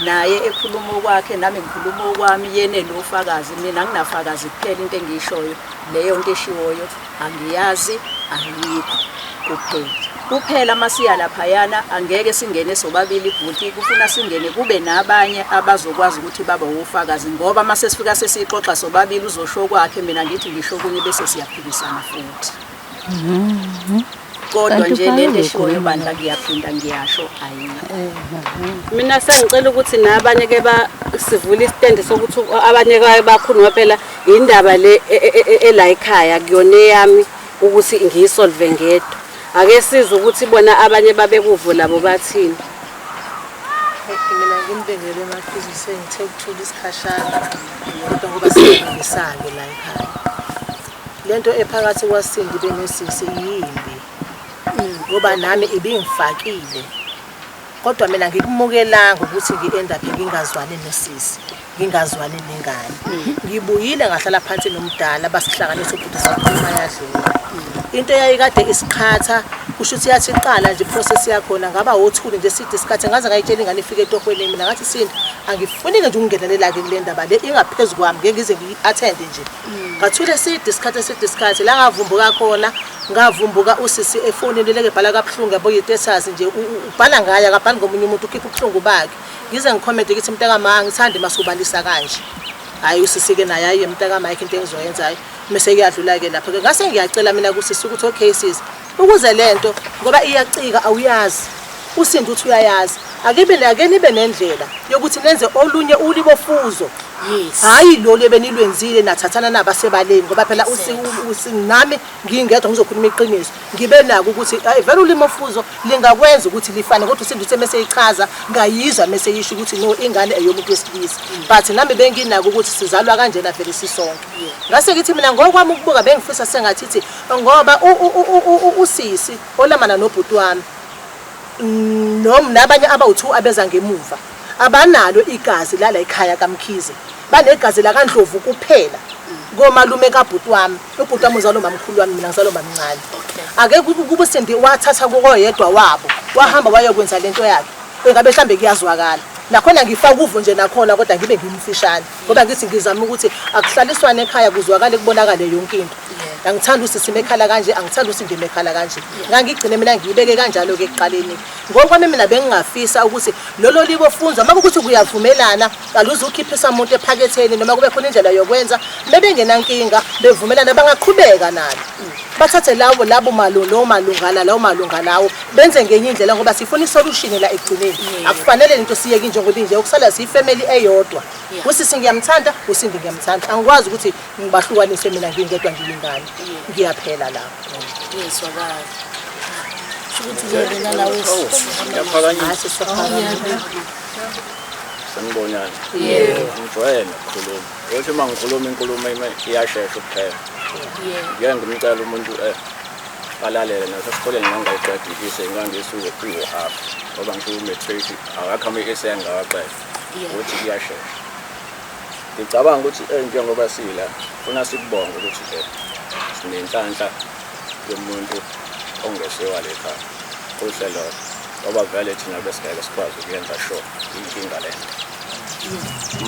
naye ekhuluma okwakhe nami ngikhuluma okwami yena enofakazi mina anginafakazi kuphela into engiyishoyo leyo nto eshiwoyo angiyazi ayikho kuphela kuphela masiya laphayana angeke singene sobabili bhuti kufuna singene kube nabanye abazokwazi ukuthi babe wofakazi ngoba mase sifika sesixoxa sobabili uzosho kwakhe mina ngithi ngisho kunye bese siyaphikisana futhi kodwa nje lento eshiwoyo bandla ngiyaphinda ngiyasho ayikho Mina sengicela ukuthi nabanye ke ba sivule isitendi sokuthi abanye ke bakhuluma phela indaba le ela ekhaya kuyona eyami ukuthi ngiyisolve ngedwa. Ake sizwe ukuthi bona abanye babekuvo labo bathini. Mina ngimbengele emaphuzu sengithe ukuthula isikhashana kodwa ngoba siyalungisake la ekhaya. Lento ephakathi kwaSindi benosisi yimbi ngoba nami ibingifakile kodwa mina ngikumukelanga ukuthi ngi-end up ngingazwani nosisi ngingazwani nengane ngibuyile ngahlala phansi nomdala basihlanganisa ubhuti sakhuluma yadlula into eyayikade isiqhatha kusho ukuthi yathi iqala nje process yakhona ngaba wothuli nje side isikhathi ngaze ngayitshela ingane ifike etohweni mina ngathi sindi angifuni-ke nje ukungenelela-ke kule ndaba le ingaphezu kwami ngeke ngize ngiyi-athende nje ngathula eside isikhathi eside isikhathi la ngavumbuka khona ngavumbuka usisi efonini leke bhala kabuhlungu yabo yi-status nje ubhala ngaye akabhali ngomunye umuntu ukhipha ubuhlungu bakhe ngize ngikhomente ngithi mntakama angithandi masubalisa kanje hhayi usisi-ke naye hayi mntakama ayikho into engizoyenzayo mese kuyadlula-ke lapho-ke ngase ngiyacela mina kusisi ukuthi okay sisi ukuze le nto ngoba iyacika awuyazi usindi uthi uyayazi akibe ake nibe nendlela yokuthi nenze olunye ulibofuzo hhayi lolu ebenilwenzile nathathana nabasebaleni ngoba phela nami ngingedwa ngizokhuluma iqiniso ngibe nako ukuthi hayi vele ulimofuzo lingakwenza ukuthi lifane kodwa uSindi uthe mese eyichaza ngayizwa mese eyisho ukuthi no ingane eyomuntu wesilisa but nami benginako ukuthi sizalwa kanjena vele sisonke ngase ngithi mina ngokwami ukubuka bengifisa sengathi ithi ngoba usisi olamana nobhuti wami nom nabanye abawu-two abeza ngemuva abanalo igazi lala ekhaya kaMkhize banegazi lakaNdlovu kuphela komalume kabhuti wami ubhuti wami uzalwa umamkhulu wami mina ngizalwa umamncane ake kube uSindi wathatha koyedwa wabo wahamba wayokwenza lento yakhe engabe mhlambe kuyazwakala nakhona ngifaka uvo nje nakhona kodwa ngibe ngimfishane ngoba ngithi ngizama ukuthi akuhlaliswane ekhaya kuzwakale kubonakale yonke into. Angithandi usisi mekhala kanje, angithandi uSindi mekhala kanje. Ngangigcine mina ngiyibeke kanjalo-ke ekuqaleni. Ngokwami mina bengingafisa ukuthi lolo liko funzwa uma kukuthi kuyavumelana aluze ukhiphisa umuntu ephaketheni noma kube khona indlela yokwenza bebengenankinga bevumelana bangaqhubeka nalo. Bathathe labo labo malu lo malungana lawo malunga lawo benze ngenye indlela ngoba sifuna isolution la ekugcineni. Akufanele lento siyeke njengoba inje ukusala siyifamily eyodwa. Usisi ngiyamthanda, uSindi ngiyamthanda. Angikwazi ukuthi ngibahlukanise mina ngingedwa ngiyingane. Ngiyaphela lapho. Ngiyezwakala. Sho ukuthi ke wena nawe Ngiyaphakanyisa. Sanibonani. Yebo. Ngijwayele ukukhuluma. Uthi uma ngikhuluma inkulumo iyashesha ukuphela. Yebo. Ngeke ngimcela umuntu alalele nasesikoleni ngangayiqeda i-essay ngangisuke uwu-half ngoba ngisuke u-matric akakho ama-essay engingawaqeda ukuthi kuyashesha. Ngicabanga ukuthi njengoba sila funa sikubonge ukuthi sinenhlanhla yomuntu ongesiwa le khaya. Kuhle lokho ngoba vele thina besingeke sikwazi ukuyenza sure inkinga lento.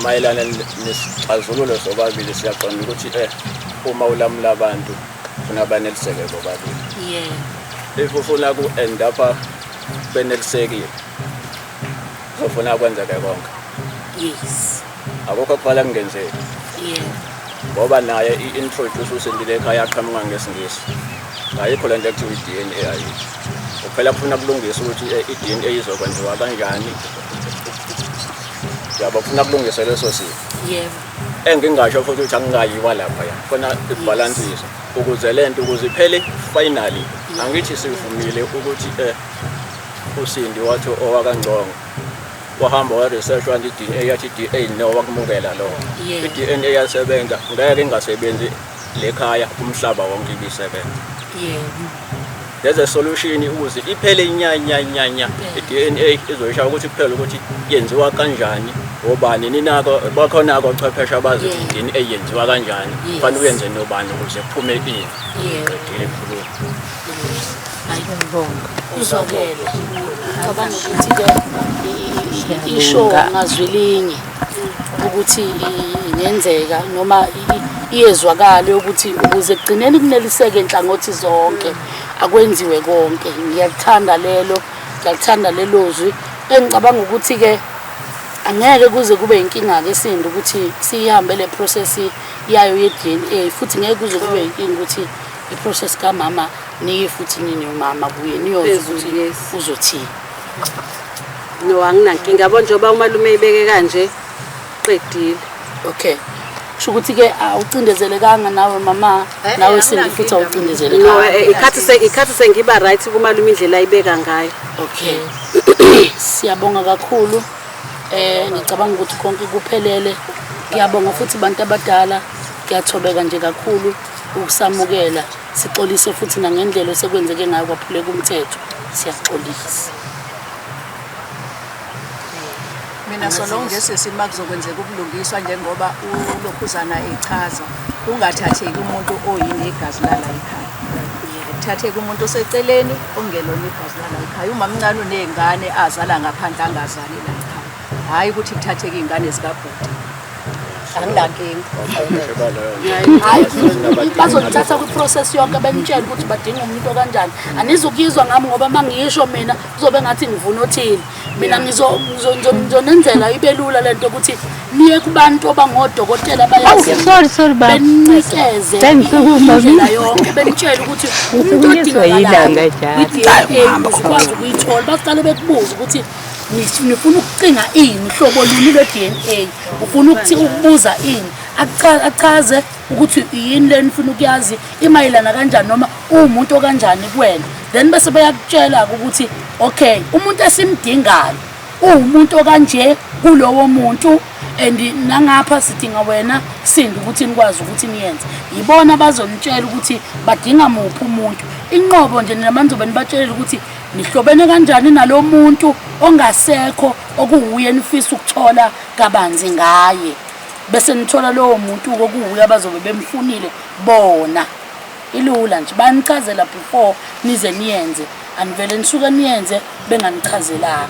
Mayelana nesixazululo sobabili siyaqonda ukuthi uma ulamula abantu ufuna baneliseke bobabili. Yebo. If ufuna ku-end up benelisekile uzofuna kwenzeke konke. Yes. Akukho kufanele kungenzeki. Yebo. Ngoba naye i-introduce uSindile ekhaya aqhamuka ngesiNgisi. Ayikho lento ekuthiwa i-DNA ayikho. Kuphela kufuna kulungisa ukuthi i-DNA izokwenziwa kanjani. Yabo kufuna kulungiswe leso simo. Yebo. Engingasho futhi ukuthi angingayiwa lapha ya. Funa ibalansiswe ukuze lento ukuze iphele finally. Angithi sivumile ukuthi uSindi wathi owakaNgcongo wahamba wa-research wanti i-DNA yathi i-DNA no wakumukela lokho. I-DNA yasebenza ngeke ingasebenzi lekhaya umhlaba wonke ibisebenza. Yebo. There's a solution ukuze iphele nya nya nya nya. I-DNA izoyisha ukuthi kuphela ukuthi yenziwa kanjani obani ninako bakhona ochwepheshe abazi i-DNA yenziwa kanjani kufanele uyenze nobani ukuze kuphume ini. Yebo. Qedile ukukhuluma. Uzwakele. Ngicabanga ukuthi-ke isho ngazwi linye ukuthi ingenzeka noma iyezwakala ukuthi ukuze kugcineni kuneliseke nhlangothi zonke akwenziwe konke. Ngiyakuthanda lelo, ngiyakuthanda lelo zwi. Engicabanga ukuthi-ke angeke kuze kube inkinga-ke Sindi ukuthi siyihambe le process yayo ye-DNA futhi ngeke kuze kube inkinga ukuthi i-process kamama niye futhi nini umama kuye niyozwa ukuthi Yes. uzothini. No, anginankinga yabo njengoba umalume eyibeke kanje qedile. Okay. Kusho ukuthi-ke awucindezelekanga nawe mama, nawe Sindi futhi No, awucindezelekanga. ikhathi sengiba right kumalume indlela ayibeka ngayo. Okay. Siyabonga kakhulu. Ngicabanga ukuthi konke kuphelele. Ngiyabonga futhi bantu abadala. Ngiyathobeka nje kakhulu ukusamukela. Sixolise futhi nangendlela osekwenzeke ngayo kwaphuleka umthetho. Siyaxolisa. Mina solonge sisi uma kuzokwenzeka ubulungiswa njengoba ulokhuzana echaza kungathatheki umuntu oyini igazi lala ekhaya. Kuthatheke umuntu oseceleni ongelona igazi lala ekhaya. Umamncane uney'ngane azala ngaphandle angazali la ekhaya. Hhayi ukuthi kuthatheke iy'ngane zikabhuti. Anginankinga. Hayi, bazolithatha kwi-process yonke benitshele ukuthi badinga umuntu okanjani. Anizukuyizwa ngami ngoba uma ngisho mina kuzobe ngathi ngivuna othile. Mina ngizonenzela ibe lula lento ukuthi niye kubantu abangodokotela abayaziyo. Sorry, sorry baba. Beninikeze Sengisukuma indlela yonke benitshele ukuthi umuntu Ngisukunyiswa yilanga odingakalayo njalo. kwi-DNA uzokwazi ukuyithola. Baqale bekubuze ukuthi nifuna ukucinga ini, hlobo luni lwe-DNA, ufuna ukuthi ukubuza ini, achaze ukuthi yini le nifuna ukuyazi, imayelana kanjani noma uwumuntu okanjani kuwena. Then bese bayakutshela-ke ukuthi okay, umuntu esimdingayo uwumuntu okanje kulowo muntu and nangapha sidinga wena Sindi ukuthi nikwazi ukuthi niyenze. Yibona bazonitshela ukuthi badinga muphi umuntu. Inqobo nje nina manizobe nibatshelile ukuthi nihlobene kanjani nalo muntu ongasekho okuwuye nifisa ukuthola kabanzi ngaye. Bese nithola lowo muntu okuwuye abazobe bemfunile bona. Ilula nje, banichazela before nize niyenze. Anivele nisuke niyenze benganichazelanga.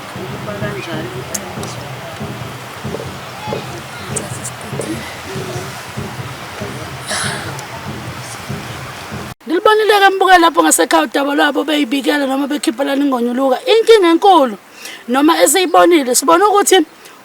Ngilibonile-ke mbuke lapho ngasekhaya udaba lwabo beyibikela noma bekhiphelana ingonyuluka. Inkinga enkulu noma esiyibonile sibona ukuthi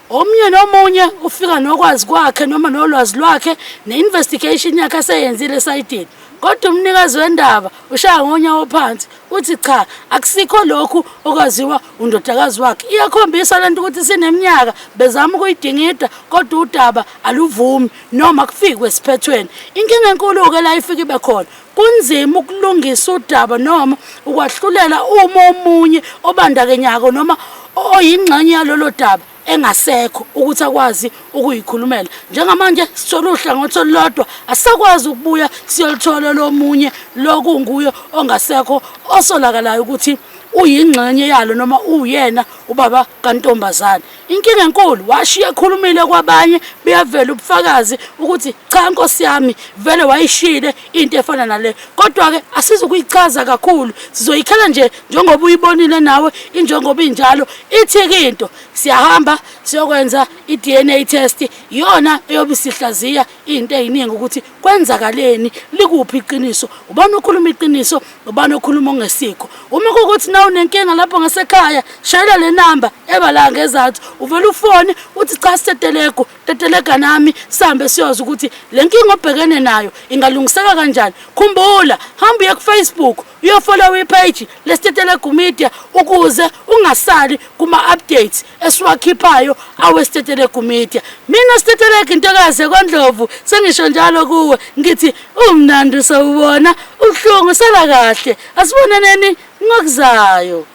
omunye nomunye ufika nokwazi kwakhe noma nolwazi lwakhe ne-investigation yakhe aseyenzile esayidini kodwa umnikazi wendaba ushaya ngonyawo phansi uthi cha akusikho lokhu okwaziwa undodakazi wakhe iyakhombisa lento ukuthi sineminyaka bezama ukuyidingida kodwa udaba aluvumi noma kufikwe esiphethweni inkinga enkulu-ke la ifike ibe khona kunzima ukulungisa udaba noma ukwahlulela uma omunye obandakenyako noma oyingxenye yalolo daba engasekho ukuthi akwazi ukuyikhulumela njengamanje sithola uhlangothi olulodwa asisakwazi ukubuya siyoluthola lomunye lokunguye ongasekho osolakalayo ukuthi uyingxenye yalo noma uyena ubaba kantombazane Inkinga enkulu washiya ekhulumile kwabanye buyavela ubufakazi ukuthi cha nkosi yami vele wayishile into efana nale kodwa-ke asizukuyichaza kakhulu sizoyikhala nje njengoba uyibonile nawe injengoba injalo ithi-ke into siyahamba siyokwenza i-DNA test iyona eyobe isihlaziya into eziningi ukuthi kwenzakaleni likuphi iqiniso ubani okhuluma iqiniso ubani okhuluma ongesikho uma kuwukuthi na unenkinga lapho ngasekhaya shayela le namba eba la ngezathu uvele ufone uthi cha sitetelegu tetelega nami sihambe siyoza ukuthi le nkinga obhekene nayo ingalungiseka kanjani khumbula hamba uye kufacebook uyofollow ipage lesitetelegu media ukuze ungasali kuma-updates esiwakhiphayo awesitetelegu media mina sitetelegu intokazi yakwaNdlovu sengisho njalo kuwe ngithi umnandi sawubona ubuhlungu sala kahle asibonaneni ngokuzayo.